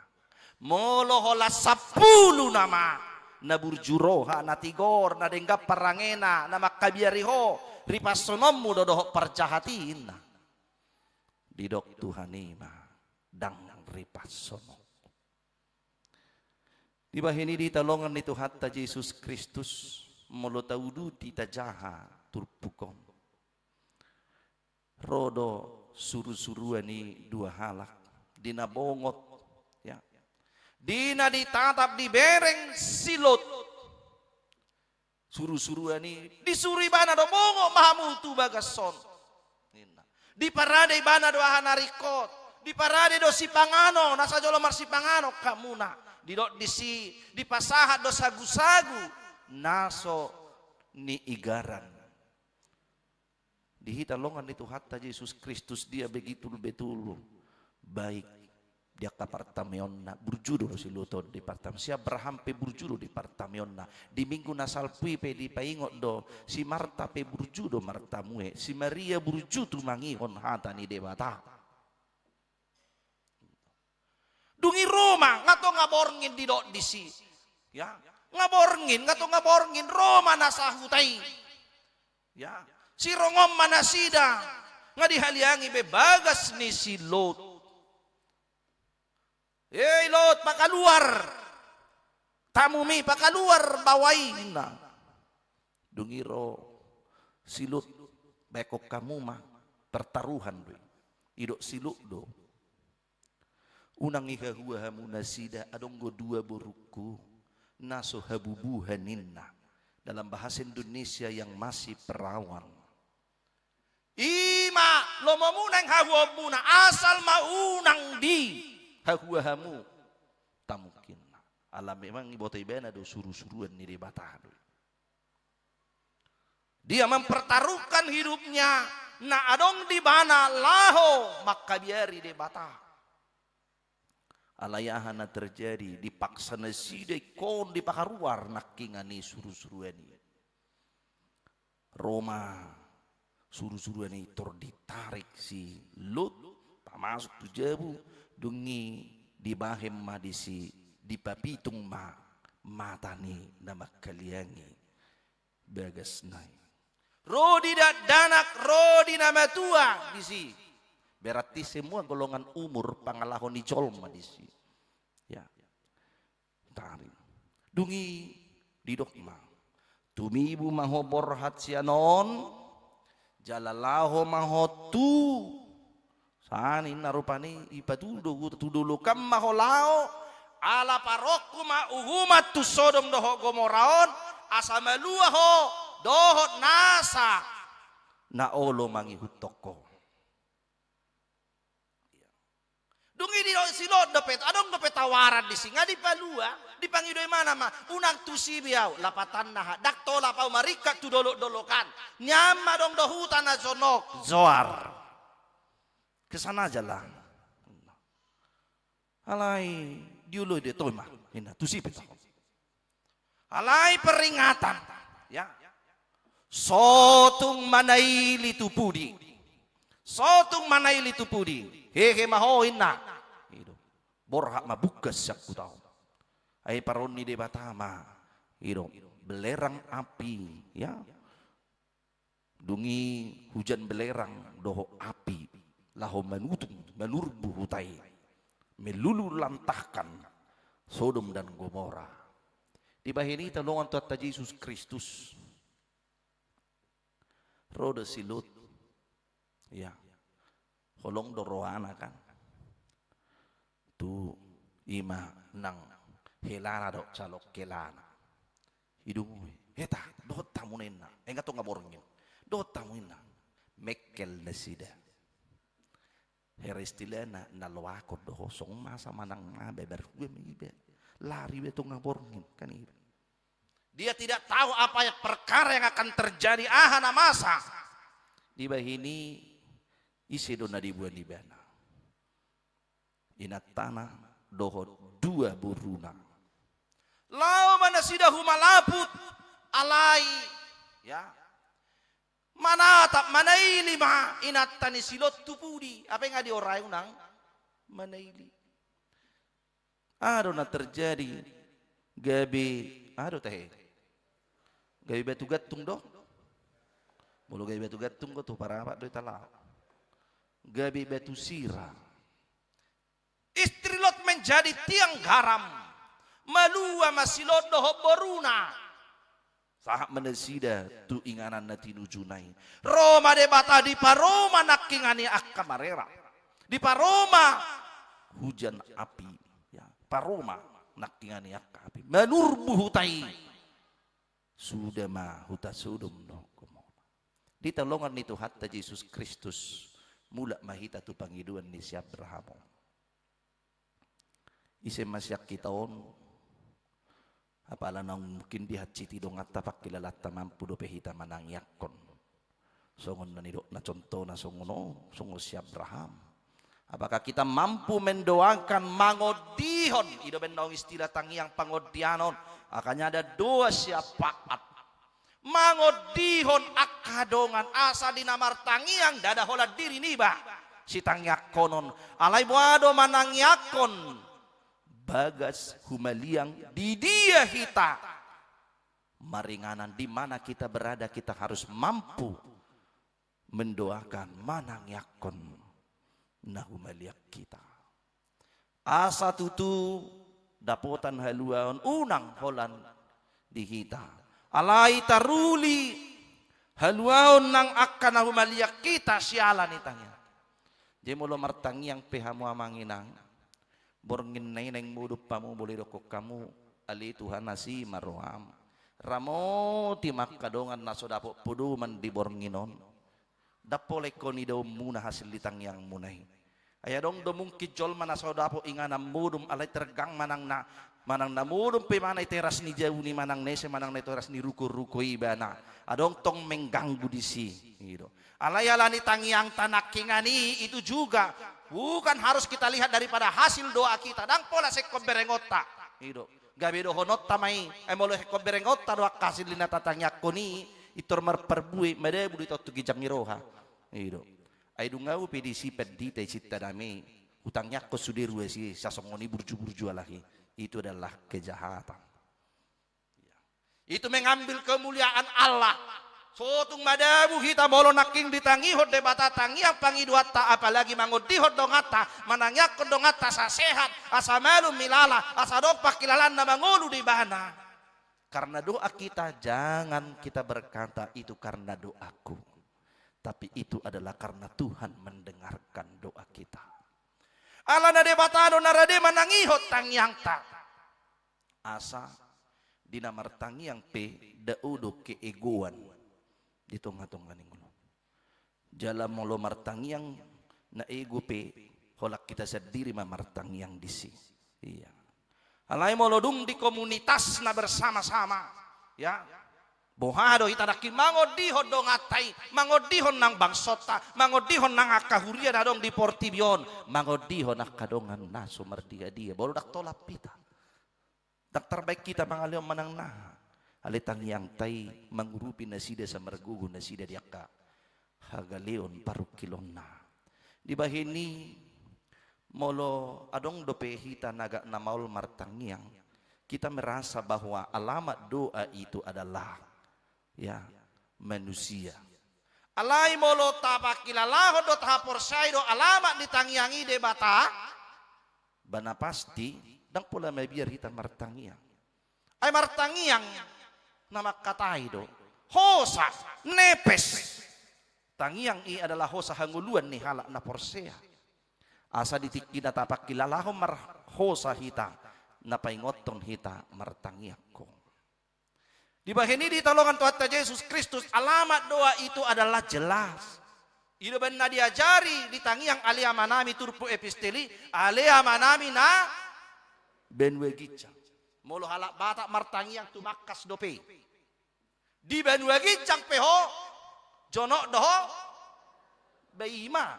Molo holan sampulu nama, na burju roha, na tigor, na denggan parangena, na mangkabiari ho, ripashononmu do dohot parjahat i, inna. Didok Tuhan i ma, ndang ripashonong. Dibahen i di hita longan ni Tuhanta Jesus Kristus, molo tauduti tajaha turpuk on. Ro do surusuruan i dua halak, di na bongot, ya. Di na ditatap dibereng si Lot. Surusuruan i, disuru ibana do, bongot ma hamu tu bagas on, ninna. Diparade ibana do aha na ringkot, diparade do sipanganon, asa jolo marsipanganon hamuna. Didok disi, dipasahat do sagusagu na so niigaran. Di hita longan ni Tuhanta Jesus Kristus, dia begitu betul baik di angka partameonna, burju do si Lot on di partame-, si Abraham pe burju do di partameonna. Di minggu na salpu i pe dipaingot do, si Marta pe burju do martamue, si Maria burju tumangihon hata ni Debata. Dung i ro ma, nga tonga borngin, didok disi. Ya, nga borngin, nga tonga borngin, ro ma na sahuta i. Ya, sirongon ma nasida, nga dihaliangi be bagas ni si Lot. Hei Lot, pakaluar tamumi, pakaluar baoa i, ninna. Dung i ro si Lot, baen hamu ma, pertaruhan do i. Didok si Lot do. Unang ihahua hamu nasida, adong do dua borungku na so habubuhan, ninna. Dalam bahasa Indonesia yang masih perawan. I ma lomomuna, naeng hahuaonmuna, asal ma unang dihahua hamu tamungkinna. Ala memang diboto ibana do surusuruan ni Debata do. Dia mempertaruhkan hidupnya na adong di ibana laho mangkabiari Debata. Alai aha na terjadi, dipaksa nasida ingkon dipakaruar nangkiningan ni surusuruan i. Ro ma surusuruan i, tor ditarik si Lot pamasuk tu jabu, dung i dibahen ma disi, dipapitung ma mata ni na mangkaliangi bagasna i. Ro di dakdanak, ro di na matua disi. Berarti semua golongan umur pangalaho ni jolma disi. Ya. Taring. Dung i didok ma. Tumibu ma ho borhat sian on, jala laho ma ho tu Sani ninna rupani, ipatudu do huta tu dolok an ma ho laho, ala paruangku ma uhuman tu Sodom dohot Gomora on, asa malua ho dohot nasa na olo mangihuthon ho. Dung i di Siloam dope, adong dope tawaran disi, nga dipalua, dipangido imana ma, unang tusi be ahu, lapatanna aha, ndang tolap ahu maringkat tu dolok-dolok an, nian ma adong do huta na jonok, Zoar. Ke sana aja lah. Alai dioloi do i, toe ma, ninna, tusi pe taho. Alai peringatan, ya. So tung manaili tu pudi. So tung manaili tu pudi. Hehe ma ho, ninna. I do. Borhat ma bungkas sian huta on. Ai parumaen ni Debata ma. I do. Belerang api, ya. Dung i hujan belerang dohot api, laho manutung, manurbu huta i, meluluhlantahkan Sodom dan Gomora. Dibahen i hita longan Tuhanta Jesus Kristus. Ro do si Lot. Ya. Holong do rohana kan. Tu i ma nang helana dohot calon helana. Ido muse. Heta, dohot hamu ninna. Ingot tu nga borngin. Dohot hamu ninna. Mekkel nasida. Hera istilahna na loakon do ho, songon masa manang na beber gue ma iba. Lari be tu nga borngin kan iba. Dia tidak tahu apa yang, perkara yang akan terjadi, aha na masa. Dibahen i ise do na diboan ibana. Inantana dohot dua boruna. Laho ma nasida humalaput, alai, ya. Manatap, manaili ma inanta ni si Lot tu pudi. Hape nga diorai unang manaili. Aha do na terjadi? Gabe, aha do tahe? Gabe batu gantung do? Molo gabe batu gantung do tu Parapat do i, tahe. Gabe batu sira. Istri Lot menjadi tiang garam. Malua ma si Lot dohot boruna. Sahat ma nasida tu inganan na tinujuna i. Ro ma Debata, diparuma nangkiningan i angka marera. Diparuma hujan api. Ya, paruma nangkiningan i angka api. Manurbu huta i. Suda ma huta Sodom dohot Gomora. Di hita longan ni Tuhanta Jesus Kristus, mulak ma hita tu pangidoan ni si Abraham on. Ise ma sian hita on, apala naung mungkin di hansit i donganta, pangkilalanta, mampu dope hita manangiangkon. Songon na nidokna contohna songon on, songon si Abraham. Apakah kita mampu mendoakan, mangondihon, i do umbahen naung istilah tangiang pangondihanon, makanya ada doa syafaat. Mangondihon angka dongan asa di na martangiang ndada holan diri niba sitangiangkonon. Alai boha do manangiangkon bagas humaliang di dia hita maringanan, di mana kita berada, kita harus mampu mendoakan, manangiangkon na humaliang hita. Asa tutu dapotan haluaon unang holan di hita. Alai taruli haluaon nang angka na humaliang hita siala ni tangiang. Jadi molo martangiang pe hamu amang inang, borngin na i naeng modom hamu, molo didokkon hamu, ale Tuhan, asi ma roham. Ramoti ma angka dongan na so dapot podoman di borngin on. Ndang pola ingkon idaonmuna hasil ni tangiangmuna i. Ai adong do mungkin jolma na so dapot inganan modom, alai tergang manang na, manang na modom pe ibana i teras ni jabu ni manang na ise, manang na i teras ni ruko-ruko ibana. Adong tong mengganggu disi. I do. Alai ala ni tangiangta nangkiningan i, itu juga bukan harus kita lihat daripada hasil doa kita. Ndang pola sengkon berengonta. I do. Gabe dohononta ma i, ai molo ingkon berengonta do angka hasil ni na tatangiangkon i, pintor marparbue, madabu do hita tu ginjang ni roha. I do. Ai dung ahu pe disi pandita i, sinta dame i, hutangiangkon sude ruas i, sai songon i burju-burju halak i. Itu adalah kejahatan. Itu mengambil kemuliaan Allah. So tung madabu hita molo nangkin ditangihon Debata tangiang pangidoanta, apalagi mangondihon donganta, manangiangkon donganta asa sehat, asa malum milala, asa adong pangkilalaan na mangolu di ibana. Karena doa kita, jangan kita berkata, "Itu karena doaku." Tapi itu adalah karena Tuhan mendengarkan doa kita. Alana Debata do na rade manangihon tangiangta. Asa di na martangiang pe ndada do keegoan, di tonga-tonga ni ngolu. Jala molo martangiang na ego pe, holan hita sandiri ma martangiang disi. Iya. Alai molo dung di komunitas na bersama-sama, ya, boha do hita nangkin mangondihon donganta i, mangondihon nang bangsonta, mangondihon nang angka huria na adong di portibi on, mangondihon angka dongan na so mardia-dia, molo ndang tolap hita. Ndang tarbaen hita mangalehon manang na. Alai tangiangta i mangurupi nasida sai margogo nasida di angka hagaleon parungkilonna. Dibahen i, molo adong dope hita na agak na maol martangiang, kita merasa bahwa alamat doa itu adalah, ya, manusia. Alai molo tapangkilalahon do, tahaporseai do alamat ni tangiang i Debata, ba na pasti ndang pola mabiar hita martangiang. Ai martangiang na mangkatai do hosa, nepes. Tangiang i adalah hosa hangoluan ni halak na porsea. Asa di tingki na tapangkilalahon marhosa hita, na paingothon hita martangiang ho. Dibahen i, di hita holongan Tuhanta Jesus Kristus, alamat doa itu adalah jelas. I do umbahen na diajari di tangiang ale amanami turpuk epistel i, ale amanami na banua ginjang. Molo halak Batak martangiang tumangkas dope. Di banua ginjang pe ho, jonok do ho, ba i ma.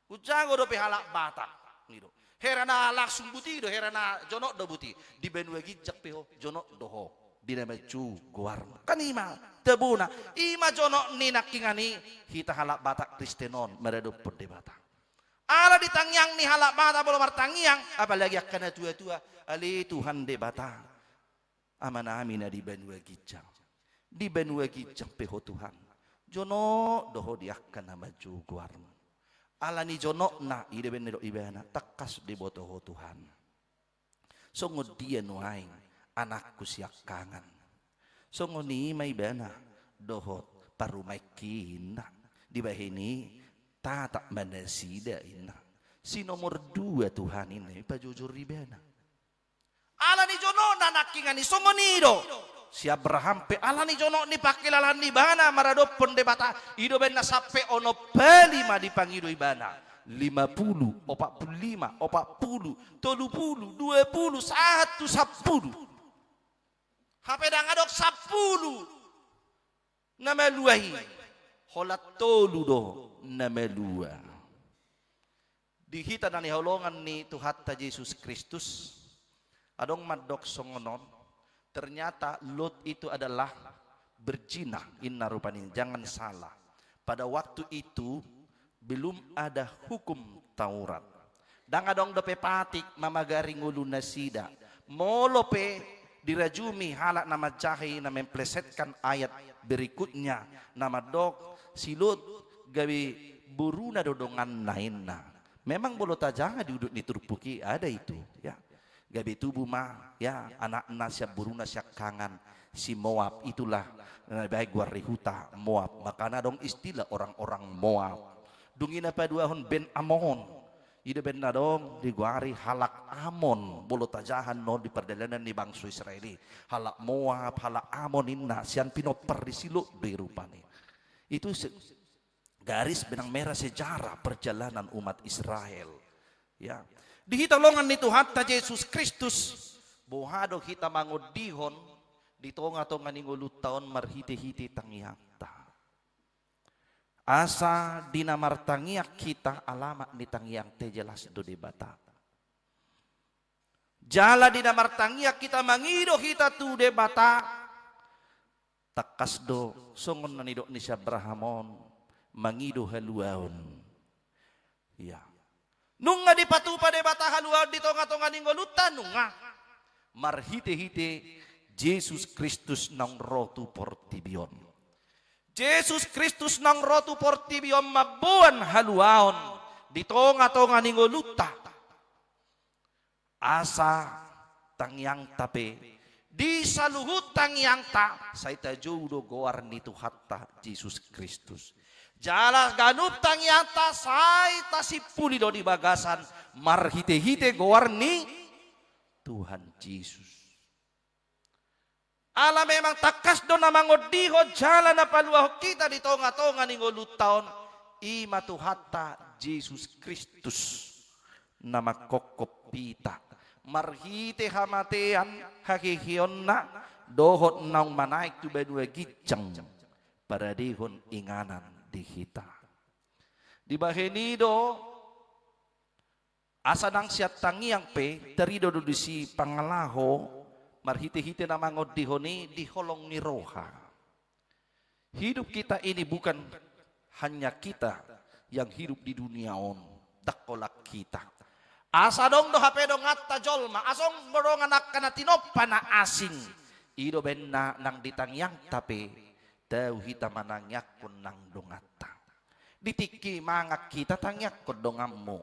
Umjago dope halak Batak. Hera na langsung buti do, hera na jonok do buti. Di banua ginjang pe ho, jonok do ho. Di na manjou goarmu. Kan i ma tabona. I ma jonok ni nangkiningan i hita halak Batak Kristen on maradophon Debata. Ala di tangiang ni halak Batak molo martangiang, apalagi angka na tua-tua, ale Tuhan Debata, amanami na di banua ginjang. Di banua ginjang pe ho Tuhan, jonok do ho di angka na manjou goarmu. Ala ni jonokna, i do umbahen na didok ibana, tangkas diboto ho Tuhan. Songon dia nuaeng anakku siangkangan. Songon i ma ibana dohot parumaenki inna. Dibahen i, tatap ma nasida inna. Si nomor dua Tuhan inna, i pajojor ibana. Ala ni jonokna nangkiningan i songon i do. Si Abraham pe ala ni jonok ni pangkilalaan ni ibana maradophon Debata, i do umbahen na sampe onom hali ma dipangido ibana. Lima pulu, opat pulu lima, opat pulu, tolu pulu, dua pulu, sahat tu sampulu. Hape ndang adong sampulu na malua i, holan tolu do na malua. Di hita na hinaholongan ni Tuhanta Jesus Kristus, adong mandok songon on, ternyata Lot itu adalah berzina, inna rupani, jangan salah. Pada waktu itu belum ada hukum Taurat. Ndang adong dope patik mamagari ngolu nasida. Molo pe dirajumi halak na manjaha i na memplesetkan ayat berikutnya, na mandok si Lot gabe boruna do donganna inna. Memang molo tajaha di udut ni turpuk i ada itu, ya. Gabe tubu ma, ya, anakna sian boruna siangkangan, si Moab, itulah na dibaen goar ni huta Moab. Makana adong istilah orang-orang Moab. Dung i na paduahon Ben Amon. I do umbahen na adong digoari halak Amon. Molo tajaha on di pardalanan ni bangso Israel i, halak Moab, halak Amon inna, sian pinompar ni si Lot do i rupani. Itu se-, garis benang merah sejarah perjalanan umat Israel. Ya. Di hita holongan ni Tuhanta Jesus Kristus, boha do hita mangondihon di tonga-tonga ni ngolunta on marhite-hite tangiangta. Asa di na martangiang hita, alamat ni tangiangta i jelas do Debata. Jala di na martangiang hita, mangido hita tu Debata, tangkas do songon na nidok ni si Abraham on, mangido haluaon. Ia. Nunga dipatupa Debata haluaon di tonga-tonga ni ngolunta, nunga. Marhite-hite Jesus Kristus naung ro tu portibi on. Jesus Kristus naung ro tu portibi on mamboan haluaon di tonga-tonga ni ngolunta. Asa tangiangta pe, di saluhut tangiangta, sai tajou do goar ni Tuhanta Jesus Kristus. Jala ganup tangiangta sai tasimpuli do di bagasan marhite-hite goar ni Tuhan Jesus. Ala memang tangkas do na mangondihon jala na paluahon hita di tonga-tonga ni ngolunta on, i ma Tuhanta Jesus Kristus, na mangkophop hita marhite hamatean, haheheonna, dohot naung manaek tu banua ginjang, paradehon inganan di hita. Dibahen i do, asa ndang sian tangiang pe, tarido do disi pangalaho, marhite-hite na mangondihon i di holong ni roha. Hidup kita ini bukan hanya kita yang hidup di dunia on, ndang holan hita. Asa adong do hape donganta jolma, asa adong do dongan angka na tinompa na asing. I do baen na nang di tangiangta pe, tau hita manangiangkon nang donganta. Di tingki mangan hita, tangiangkon donganmu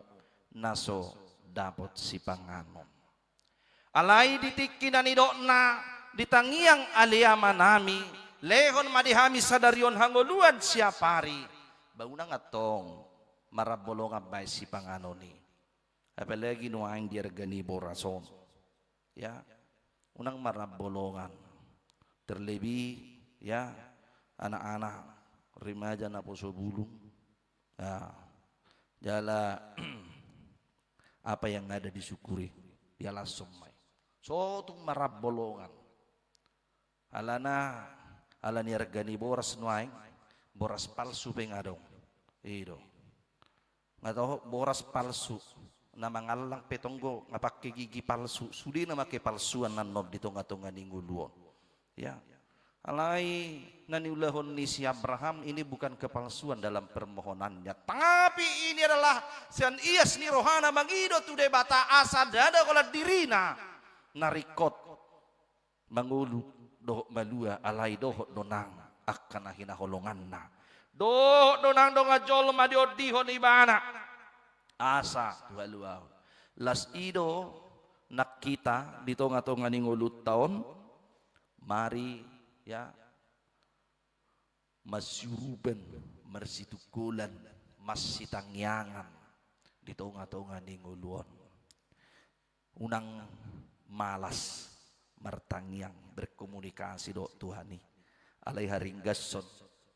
na so dapot sipanganon. Alai di tingki na nidokna, di tangiang ale Amanami, lehon ma di hami sadari on hangoluan siapari, ba unang antong marambolongan baen sipanganon i. Apalagi nuaeng di arga ni boras on. Ya, unang marambolongan. Terlebih, ya, anak-anak, remaja na poso bulung. Ya, jala apa yang ada disyukuri, dialashon ma i. So tung marambolongan. Alana, ala ni arga ni boras nuaeng, boras palsu pe nga adong. I do. Nga toho boras palsu. Na mangallang pe tonggo nga pake gigi palsu. Sude nama kepalsuan annon di tonga-tonga ni ngolu on. Ya. Alai na niulahon ni si Abraham ini bukan kepalsuan dalam permohonannya. Tapi ini adalah sian ias ni rohana mangido tu Debata asa ndada holan dirina na ringkot mangolu dohot malua, alai dohot do nang angka na hinaholonganna. Dohot do nang dongan jolma diondihon ibana asa tu haluaon. Las i do nang hita di tonga-tonga ni ngolunta on, mari, ya, masiurupan, marsitungkolan, marsitangiangan di tonga-tonga ni ngolu on. Unang malas martangiang, berkomunikasi dohot Tuhan i. Alai haringgashon,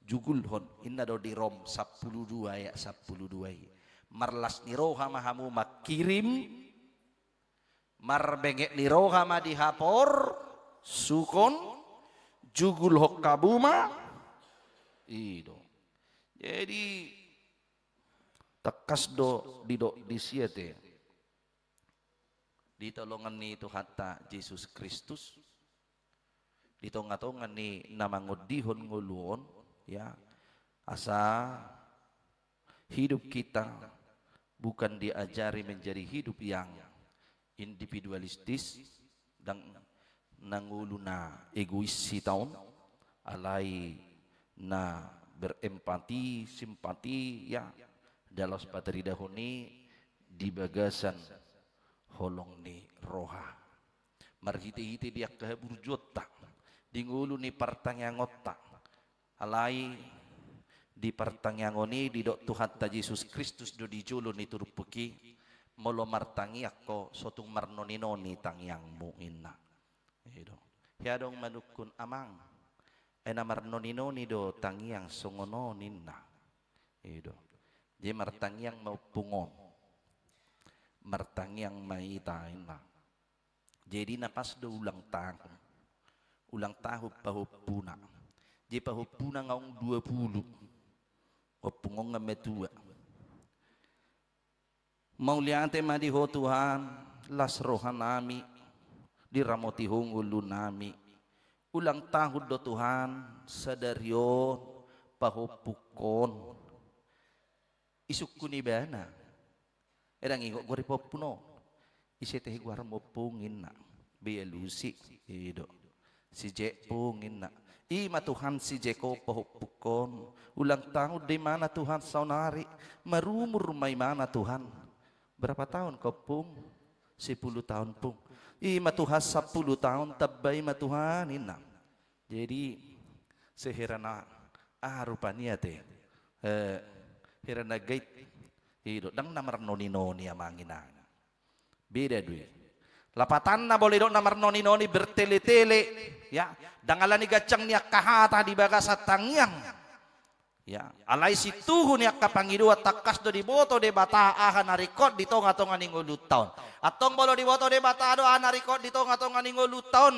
jugulhon, inna do di Rom sampulu dua ayat sampulu dua i. Marlas ni roha ma hamu mangkirim, marbenget ni roha ma dihaporsukon, jugulhon hamu ma. I do. Jadi, tangkas do didok disi ate. Di tolongan ni Tuhanta Jesus Kristus, di tonga-tonga ni na mangondihon ngolu on, ya, asa hidup kita bukan diajari menjadi hidup yang individualistis, ndang na ngolu na egois hita on, alai na berempati, simpati, ya, dalos pataridahon i di bagasan holong ni roha. Marhite-hite di angka haburjuonta, di ngolu ni partangiangonta. Alai di partangiangon i didok Tuhanta Jesus Kristus do di jolo ni turpuk i, molo martangiang ho, so tung marnoni-noni tangiangmu, inna. I do. Hea adong manungkun, Amang, ai na marnoni-noni do tangiang songon on, inna. I do. Jadi martangiang ma ompung on. Martangiang ma hita, inna. Jadi na pas do ulang tahun. Ulang tahun pahompuna. Jadi pahompuna nga adong dua pulu. Ompung on nga matua. Mauliate ma di Ho Tuhan, las rohanami, diramoti Ho ngolunami. Ulang tahun do Tuhan, sadari on, pahompungkon. Isungkun ibana. Ndang ingot goar ni pahompuna on. Ise tahe goarmu ompung, inna. Bealusi, i do. Si Jek, Pung, inna. I ma Tuhan, si Jek on pahompungkon. Ulang tahun do imana Tuhan saonari. Marumur ma imana Tuhan. Berapa tahun kau, Pung? Sepuluh tahun, Pung. I ma Tuhan, sampulu tahun, tambai ma Tuhan, inna. Jadi, sehera na aha rupani ate, eh, hera na gait, i do, ndang na marnoni-noni, Amang, Inang. Beda do i. Lapatanna molo didok na marnoninoni bertele-tele, ya, ndang ala ni ganjang ni angka hata di bagasan tangiang. Ya, alai situhu ni angka pangidoan tangkas do diboto Debata aha na ringkot di tonga-tonga ni ngolunta on. Antong molo diboto Debata do aha na ringkot di tonga-tonga ni ngolunta on,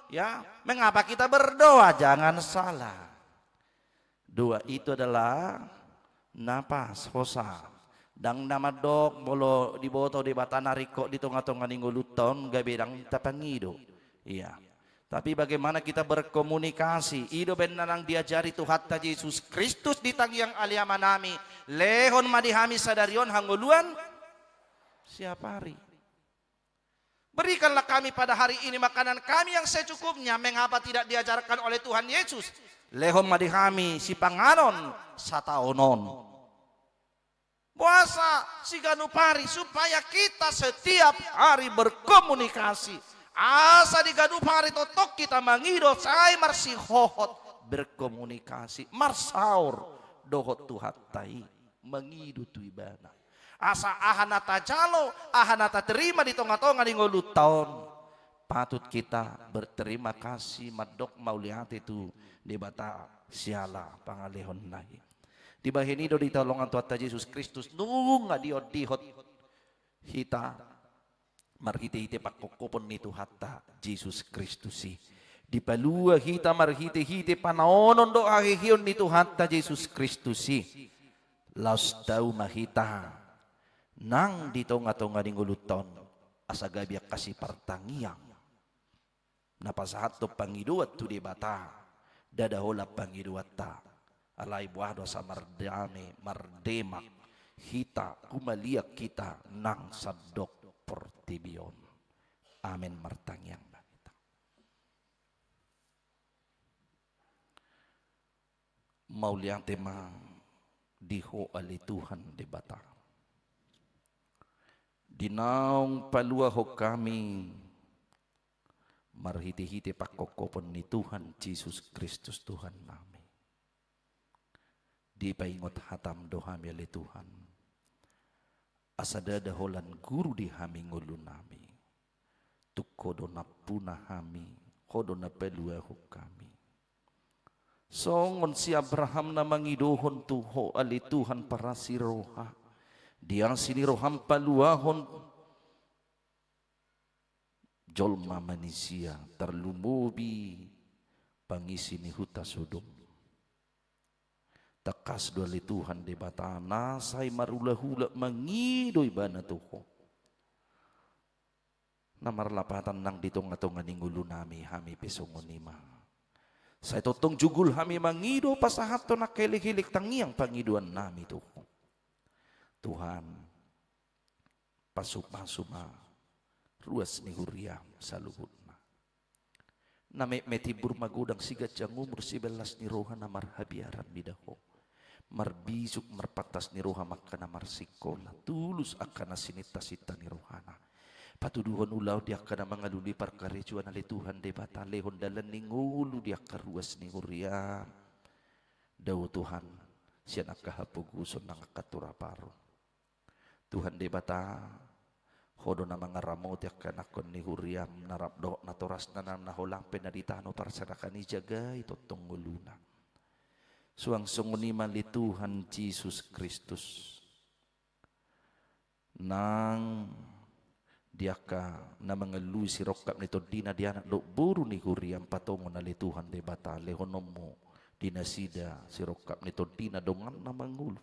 ya, mengapa kita berdoa? Jangan salah. Doa itu adalah napas, hosa. Ndang na mandok molo diboto Debata na ringkot di tonga-tonga ni ngolunta on gabe ndang tapangido. Iya. Tapi bagaimana kita berkomunikasi? I do umbahen na naeng diajari Tuhanta Jesus Kristus di tangiang Ale Amanami. Lehon ma di hami sadari on hangoluan siapari. Berikanlah kami pada hari ini makanan kami yang secukupnya. Mengapa tidak diajarkan oleh Tuhan Yesus? Lehon ma di hami sipanganon sataon on. Boasa siganup ari? Supaya kita setiap hari berkomunikasi. Asa di ganup ari tongtong hita mangido, sai marsihohot berkomunikasi, marsaor dohot Tuhanta i, mangido tu Ibana. Asa aha na tajalo, aha na taterima di tonga-tonga ni ngolunta on, patut hita berterima kasih, mandok mauliate tu Debata siala pangalehonna i. Dibahen i do dihaholongan Tuhanta Jesus Kristus, nunga diondihon hita marhite-hite pangkophopon ni Tuhanta Jesus Kristus i. Dipalua hita marhite-hite panaonon dohot haheheon ni Tuhanta Jesus Kristus i. Laos tau ma hita nang di tonga-tonga ni ngolunta on asa gabe angka sipartangiang na pasahathon pangidoan tu Debata, ndada holan pangidoanta, alai boha do asa mardame, mardemak hita, humaliang hita nang sandok portibi on. Amen. Martangiang ma hita. Mauliate ma di Ho ale Tuhan Debata. Di naung paluahon hami marhite-hite pangkophopon ni Tuhan Jesus Kristus Tuhannami. Dipaingot hatam do hami ale Tuhan. Asa ndada holan guru di hami ngolunami. Tung Ho do nampuna hami, Ho do na paluahon hami. Songon si Abraham na mangidohon tu Ho ale Tuhan parasi roha. Di asi ni roham paluahon jolma manisia, tarlumobi pangisi ni huta Sodom. Tangkas do ale Tuhan Debata na sai marhulahula mangido ibana tu Ho. Na marlapatan nang di tonga-tonga ni ngolunami, hami pe songon i ma. Sai tongtong jugul hami mangido pasahathon angka elek-elek tangiang pangidoannami tu Ho. Tuhan, pasu-pasu ma ruas ni huriam saluhutna. Na metmet timbur magodang siganjang umur siballas ni roha na marhabiaran mida Ho. Marbisuk marpantas ni roha ma angka na marsingkola, tulus angka na sininta-sinta ni rohana. Patuduhon ulaon di angka na mangalului parkarejoan ale Tuhan Debata, lehon dalan ni ngolu di angka ruas ni huriam. Dao Tuhan, sian angka hapogoson nang angka turaparu. Tuhan Debata, Ho do na mangaramoti angka anakkon ni huriam, na rap dohot natorasna nang na holang pe na di tano parserahan i, jagai tongtong ngoluna. Suang songon i ma ale Tuhan Jesus Kristus. Nang di angka na mangalului sirongkap ni tondina di anak dohot boru ni huriam, patongon ale Tuhan Debata, lehononmu di nasida sirongkap ni tondina donganna mangolu.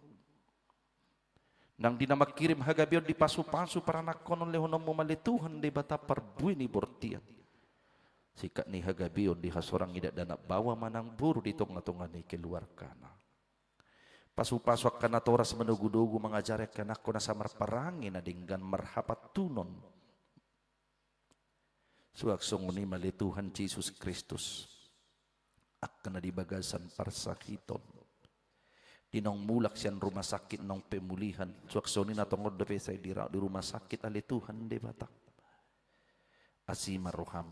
Nang di na mangkirim hagabeon di pasu-pasu paranakhonon, lehononmu ma ale Tuhan Debata parbue ni bortian. Singkat ni hagabeon di hasorang ni dakdanak baoa manang boru di tonga-tonga ni keluargana. Pasu-pasu angka natoras manogu-nogu mangajari angka anakkon asa marparange na denggan marhapantunon. Suang songon i ma ale Tuhan Jesus Kristus, angka na di bagasan parsahiton, di naung mulak sian rumah sakit naung pemulihan, suang songon i na tongon dope sai dirawat di rumah sakit ale Tuhan Debata. Asi ma roham,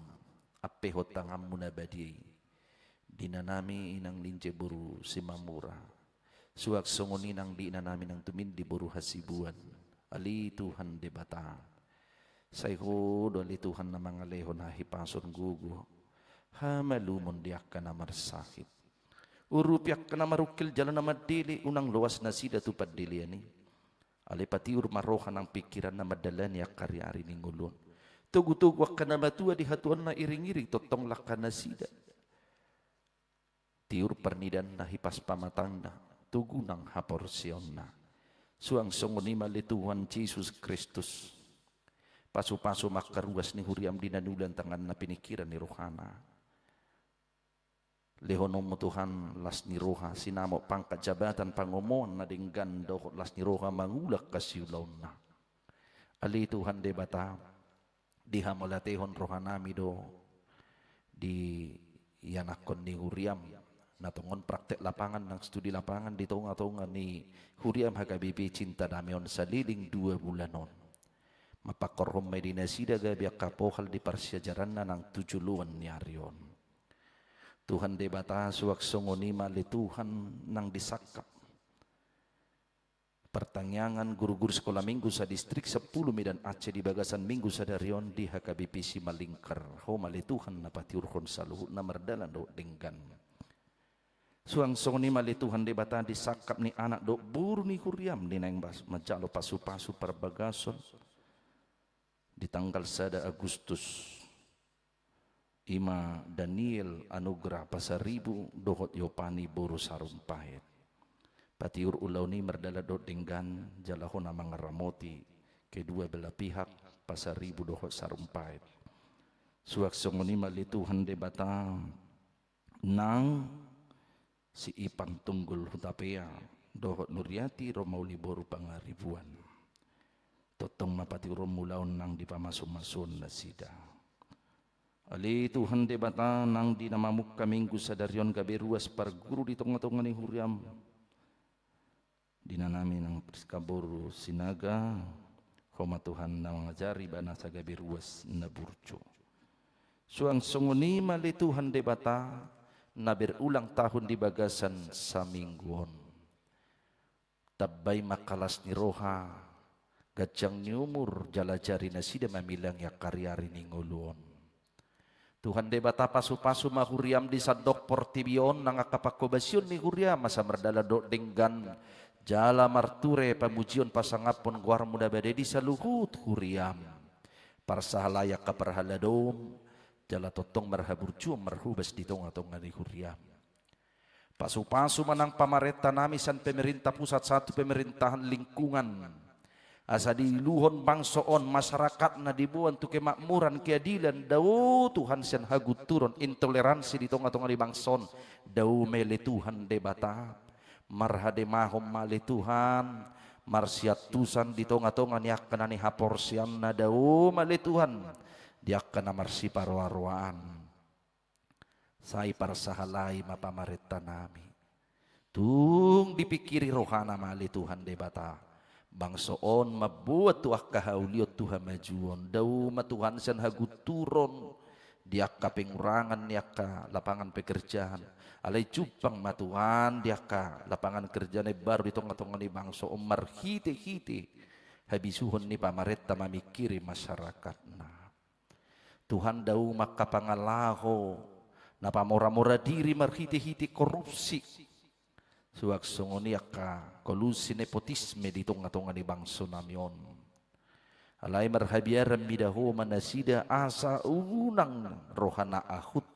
ampehon tanganmu na badia i di inanami nang ninna boru Simamora. Suang songon i nang di inanami nang tumindi boru Hasibuan. Ale Tuhan Debata, Sai Ho do ale Tuhan na mangalehon hahipason, gogo, hamalumon di angka na marsahit. Urupi angka na marungkil jala na mandele, unang loas nasida tu pandelean i. Alai patiur ma roha nang pingkiranna mandalani angka ariari ni ngolu on. Togutogu angka na matua di hatuaonna, iringiring tongtong langka nasida. Tiur parnidaanna, hipas pamatangna, togu nang haporseaonna. Suang songon i ma ale Tuhan Jesus Kristus. Pasupasu ma angka ruas ni huriaM di na niula tanganna, piningkiran ni rohana. Lehononmu Tuhan las ni roha, sinamot, pangkat, jabatan, pangomoan na denggan dohot las ni roha mangula angka siulaonna. Ale Tuhan Debata, dihamauliatehon rohanami do di ianakhon ni huriaM na tongon praktek lapangan nang studi lapangan di tongatonga ni huriaM H K B P Cinta Damai on saleleng dua bulan on. Mapangkorhon ma i di nasida gabe angka pohal di parsiajaranna nang tu joloan ni ari on. Tuhan Debata, suang songon i ma ale Tuhan nang di sangkap partangiangan guru-guru sekolah minggu sadistrik Sampulu Medan Aceh di bagasan minggu sadari on di H K B P Simalingkar. Ho ma ale Tuhan na patiurhon saluhutna mardalan dohot denggan. Suang songon i ma ale Tuhan Debata di sangkap ni anak dohot boru ni huriaM di naeng bas-, manjalo pasupasu parbagason di tanggal sada Agustus. I ma Daniel Anugrah Pasaribu dohot Yopani boru Sarumpait. Patiur ulaon i mardalan dohot denggan, jala Ho na mangaramoti kedua belah pihak, Pasaribu dohot Sarumpait. Suang songon i ma ale Tuhan Debata nang si Ipan Tunggul Hutapea dohot Nuriati Romauli boru Pangaribuan. Tongtong ma patiuronmu ulaon nang di pamasumasuon nasida. Ale Tuhan Debata, nang di na mamungka minggu sadari on gabe ruas parguru di tongatonga ni huriaM, di inanami nang Priska boru Sinaga, Ho ma Tuhan na mangajari ibana asa gabe ruas na burju. Suang songon i ma ale Tuhan Debata, na berulang tahun di bagasan saminggu on. Tambai ma angka las ni roha, ganjang ni umur, jala ajari nasida mamilangi angka ariari ni ngolu on. Tuhan Debata, pasupasu ma huriaM di sandok portibi on nang angka panghobasion ni huriaM asa mardalan dohot denggan, jala marture pamujion pasangaphon goarMu na badia di saluhut huriaM. Parsahalai angka parhaladoM, jala tongtong marhaburjuon marhobas di tongatonga ni huriaM. Pasupasu ma nang pamarentanami sian pemerintah pusat sahat tu pemerintahan lingkungan. Asa diuluhon bangso on, masyarakatna diboan tu kemakmuran, keadilan, dao Tuhan sian hagunturon, intoleransi di tongatonga ni bangso on. Dao ma ale Tuhan Debata. Marhademahon ma ale Tuhan. Marsiantusan di tongatonga ni angka na nihaporseanna, dao ma ale Tuhan. Di angka na marsiparoaroaan. Sai parsahalai ma pamarentanami. Tung dipingkiri rohana ma ale Tuhan Debata. Bangso on mamboan tu angka haulion tu hamajuon. Dao ma Tuhan sian hagunturon di angka pengurangan ni angka lapangan pekerjaan. Alai jumpang ma Tuhan di angka lapangan kerja na imbaru di tongatonga ni bangso on marhitehite habisuhon ni pamarenta mamingkiri masyarakatna. Tuhan, dao ma angka pangalaho na pamoramora diri marhitehite korupsi. Suang songon i angka kolusi nepotisme di tongatonga ni bangsonami on. Alai marhabiaran mida Ho ma nasida asa unang roha na ahut,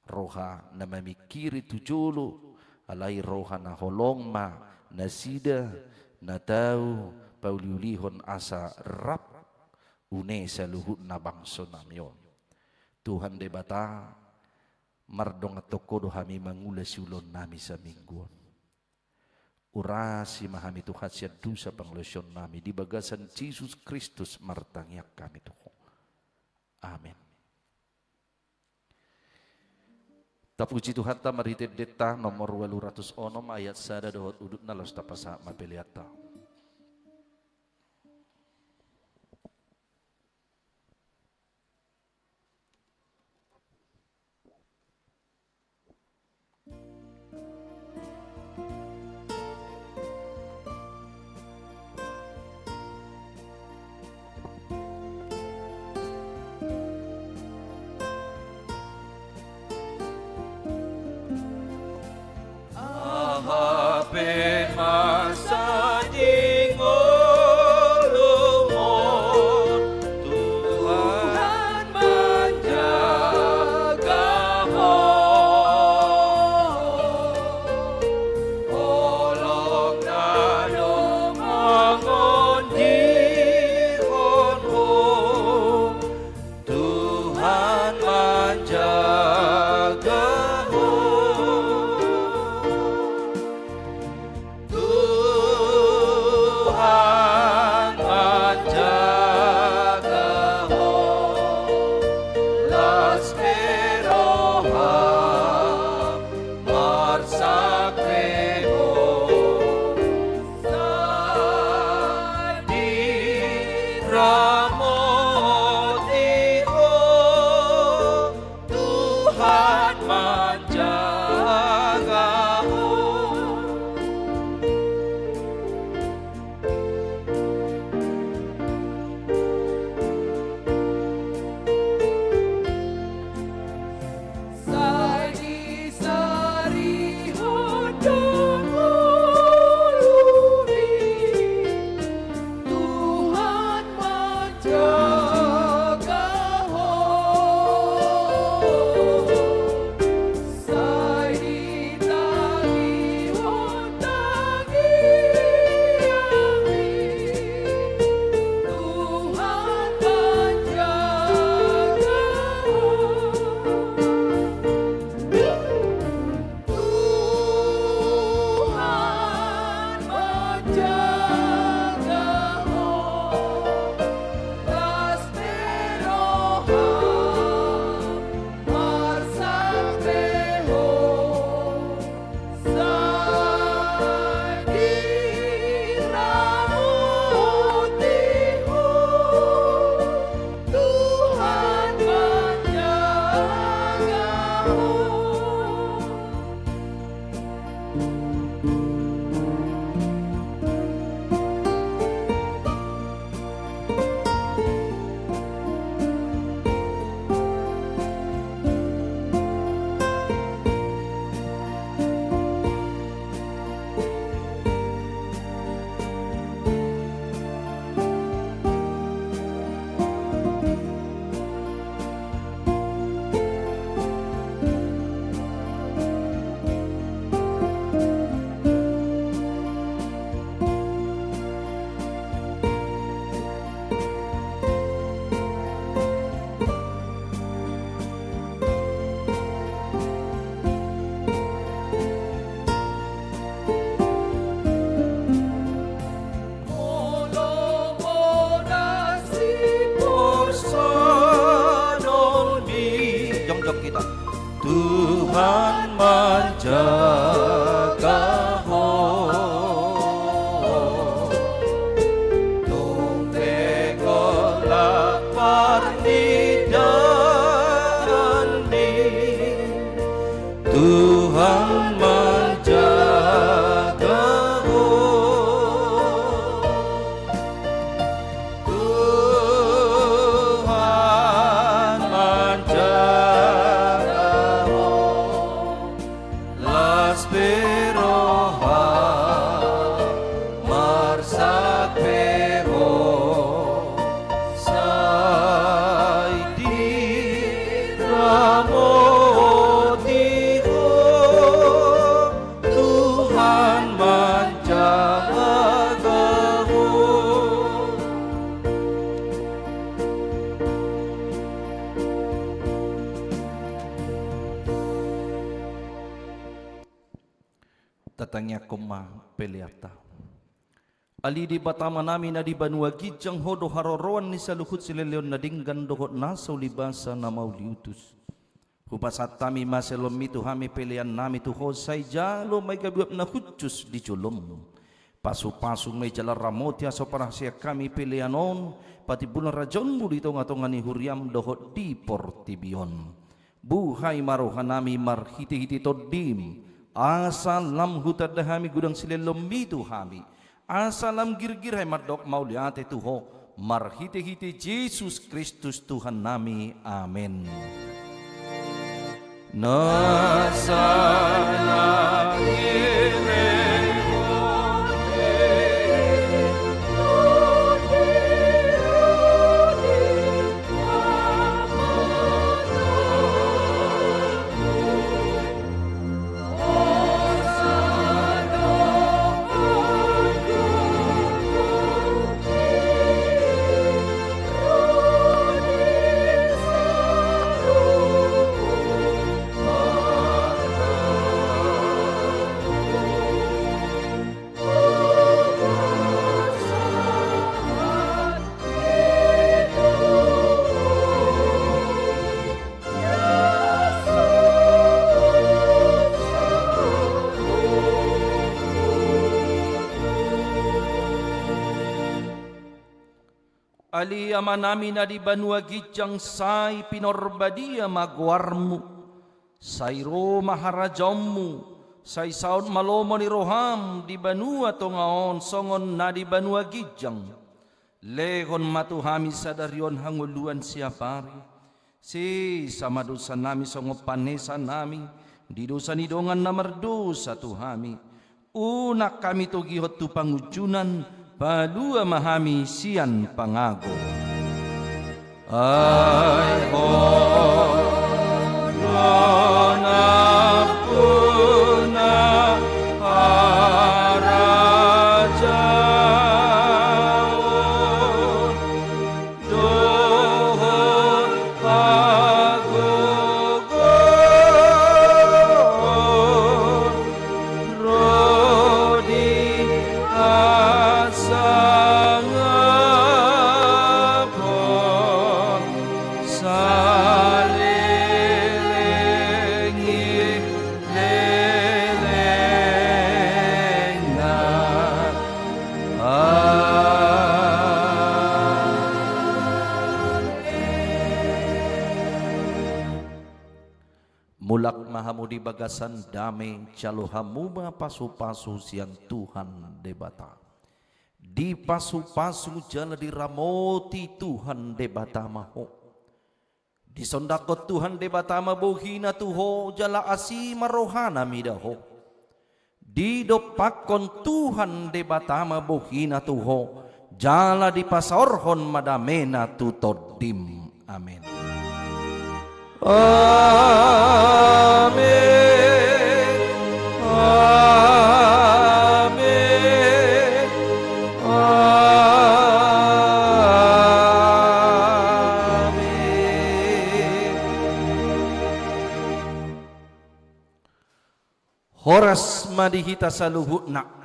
roha na mamingkiri tu jolo, alai roha na holong ma nasida na tau pauliulihon asa rap une saluhutna bangsonami on. Tuhan Debata, mardongan tongko do hami mangula siulaonnami saminggu on. Urasi ma hami Tuhan sian dosa pangalaosionnami, di bagasan Jesus Kristus martangiang hami tu Ho. Amen. Tapuji Tuhanta marhite endenta nomor ualu ratus onom ayat sada dohot udutna laos tapasahat ma peleanta. Tangiangkon ma peleanta. Ale Debata Amanami na di banua ginjang, Ho do haroroan ni saluhut sileleon na denggan dohot na so ulibasa na mauliutus. Hupasahat hami ma sian lomoMi tu hami peleannami tu Ho, sai jalo ma i gabe uap na hushus di jolomMu. Pasupasu ma i jala ramoti asa parhasean hami pelean on, patimbulan harajaonMu di tongatonga ni huriaM dohot di portibi on. Buhai ma rohanami marhitehite TondiM, asa lam hutanda hami godang sileleonMi tu hami, asa lam girgir hami mandok mauliate tu Ho, marhitehite Jesus Kristus Tuhannami. Amen. Na saleleng Ale Amanami na di banua ginjang, sai pinorbadia ma goarMu, sai ro ma harajaonMu, sai saut ma lomo ni rohaM di banua tonga on songon na di banua ginjang. Lehon ma tu hami sadari on hangoluan siapari. Sesa ma dosanami songon panesanami di dosa ni dongan na mardosa tu hami. Unang hami togihon tu pangunjunan, palua ma hami sian pangago. Ai Ho do nampuna harajaon dohot hagogoon ro di hasangapon saleleng i lelengna. Amen. Mulak ma hamu di bagasan dame, jalo hamu ma pasupasu sian Tuhan Debata. Dipasupasu jala diramoti Tuhan Debata ma ho. Disondangkon Tuhan Debata ma bohiNa tu ho, jala asi ma rohaNa mida ho. Didompakkon Tuhan Debata ma bohiNa tu ho, jala dipasaorhon ma dameNa tu tondim. Amen. Amen. Amen. Amen. Horas ma di hita saluhutna.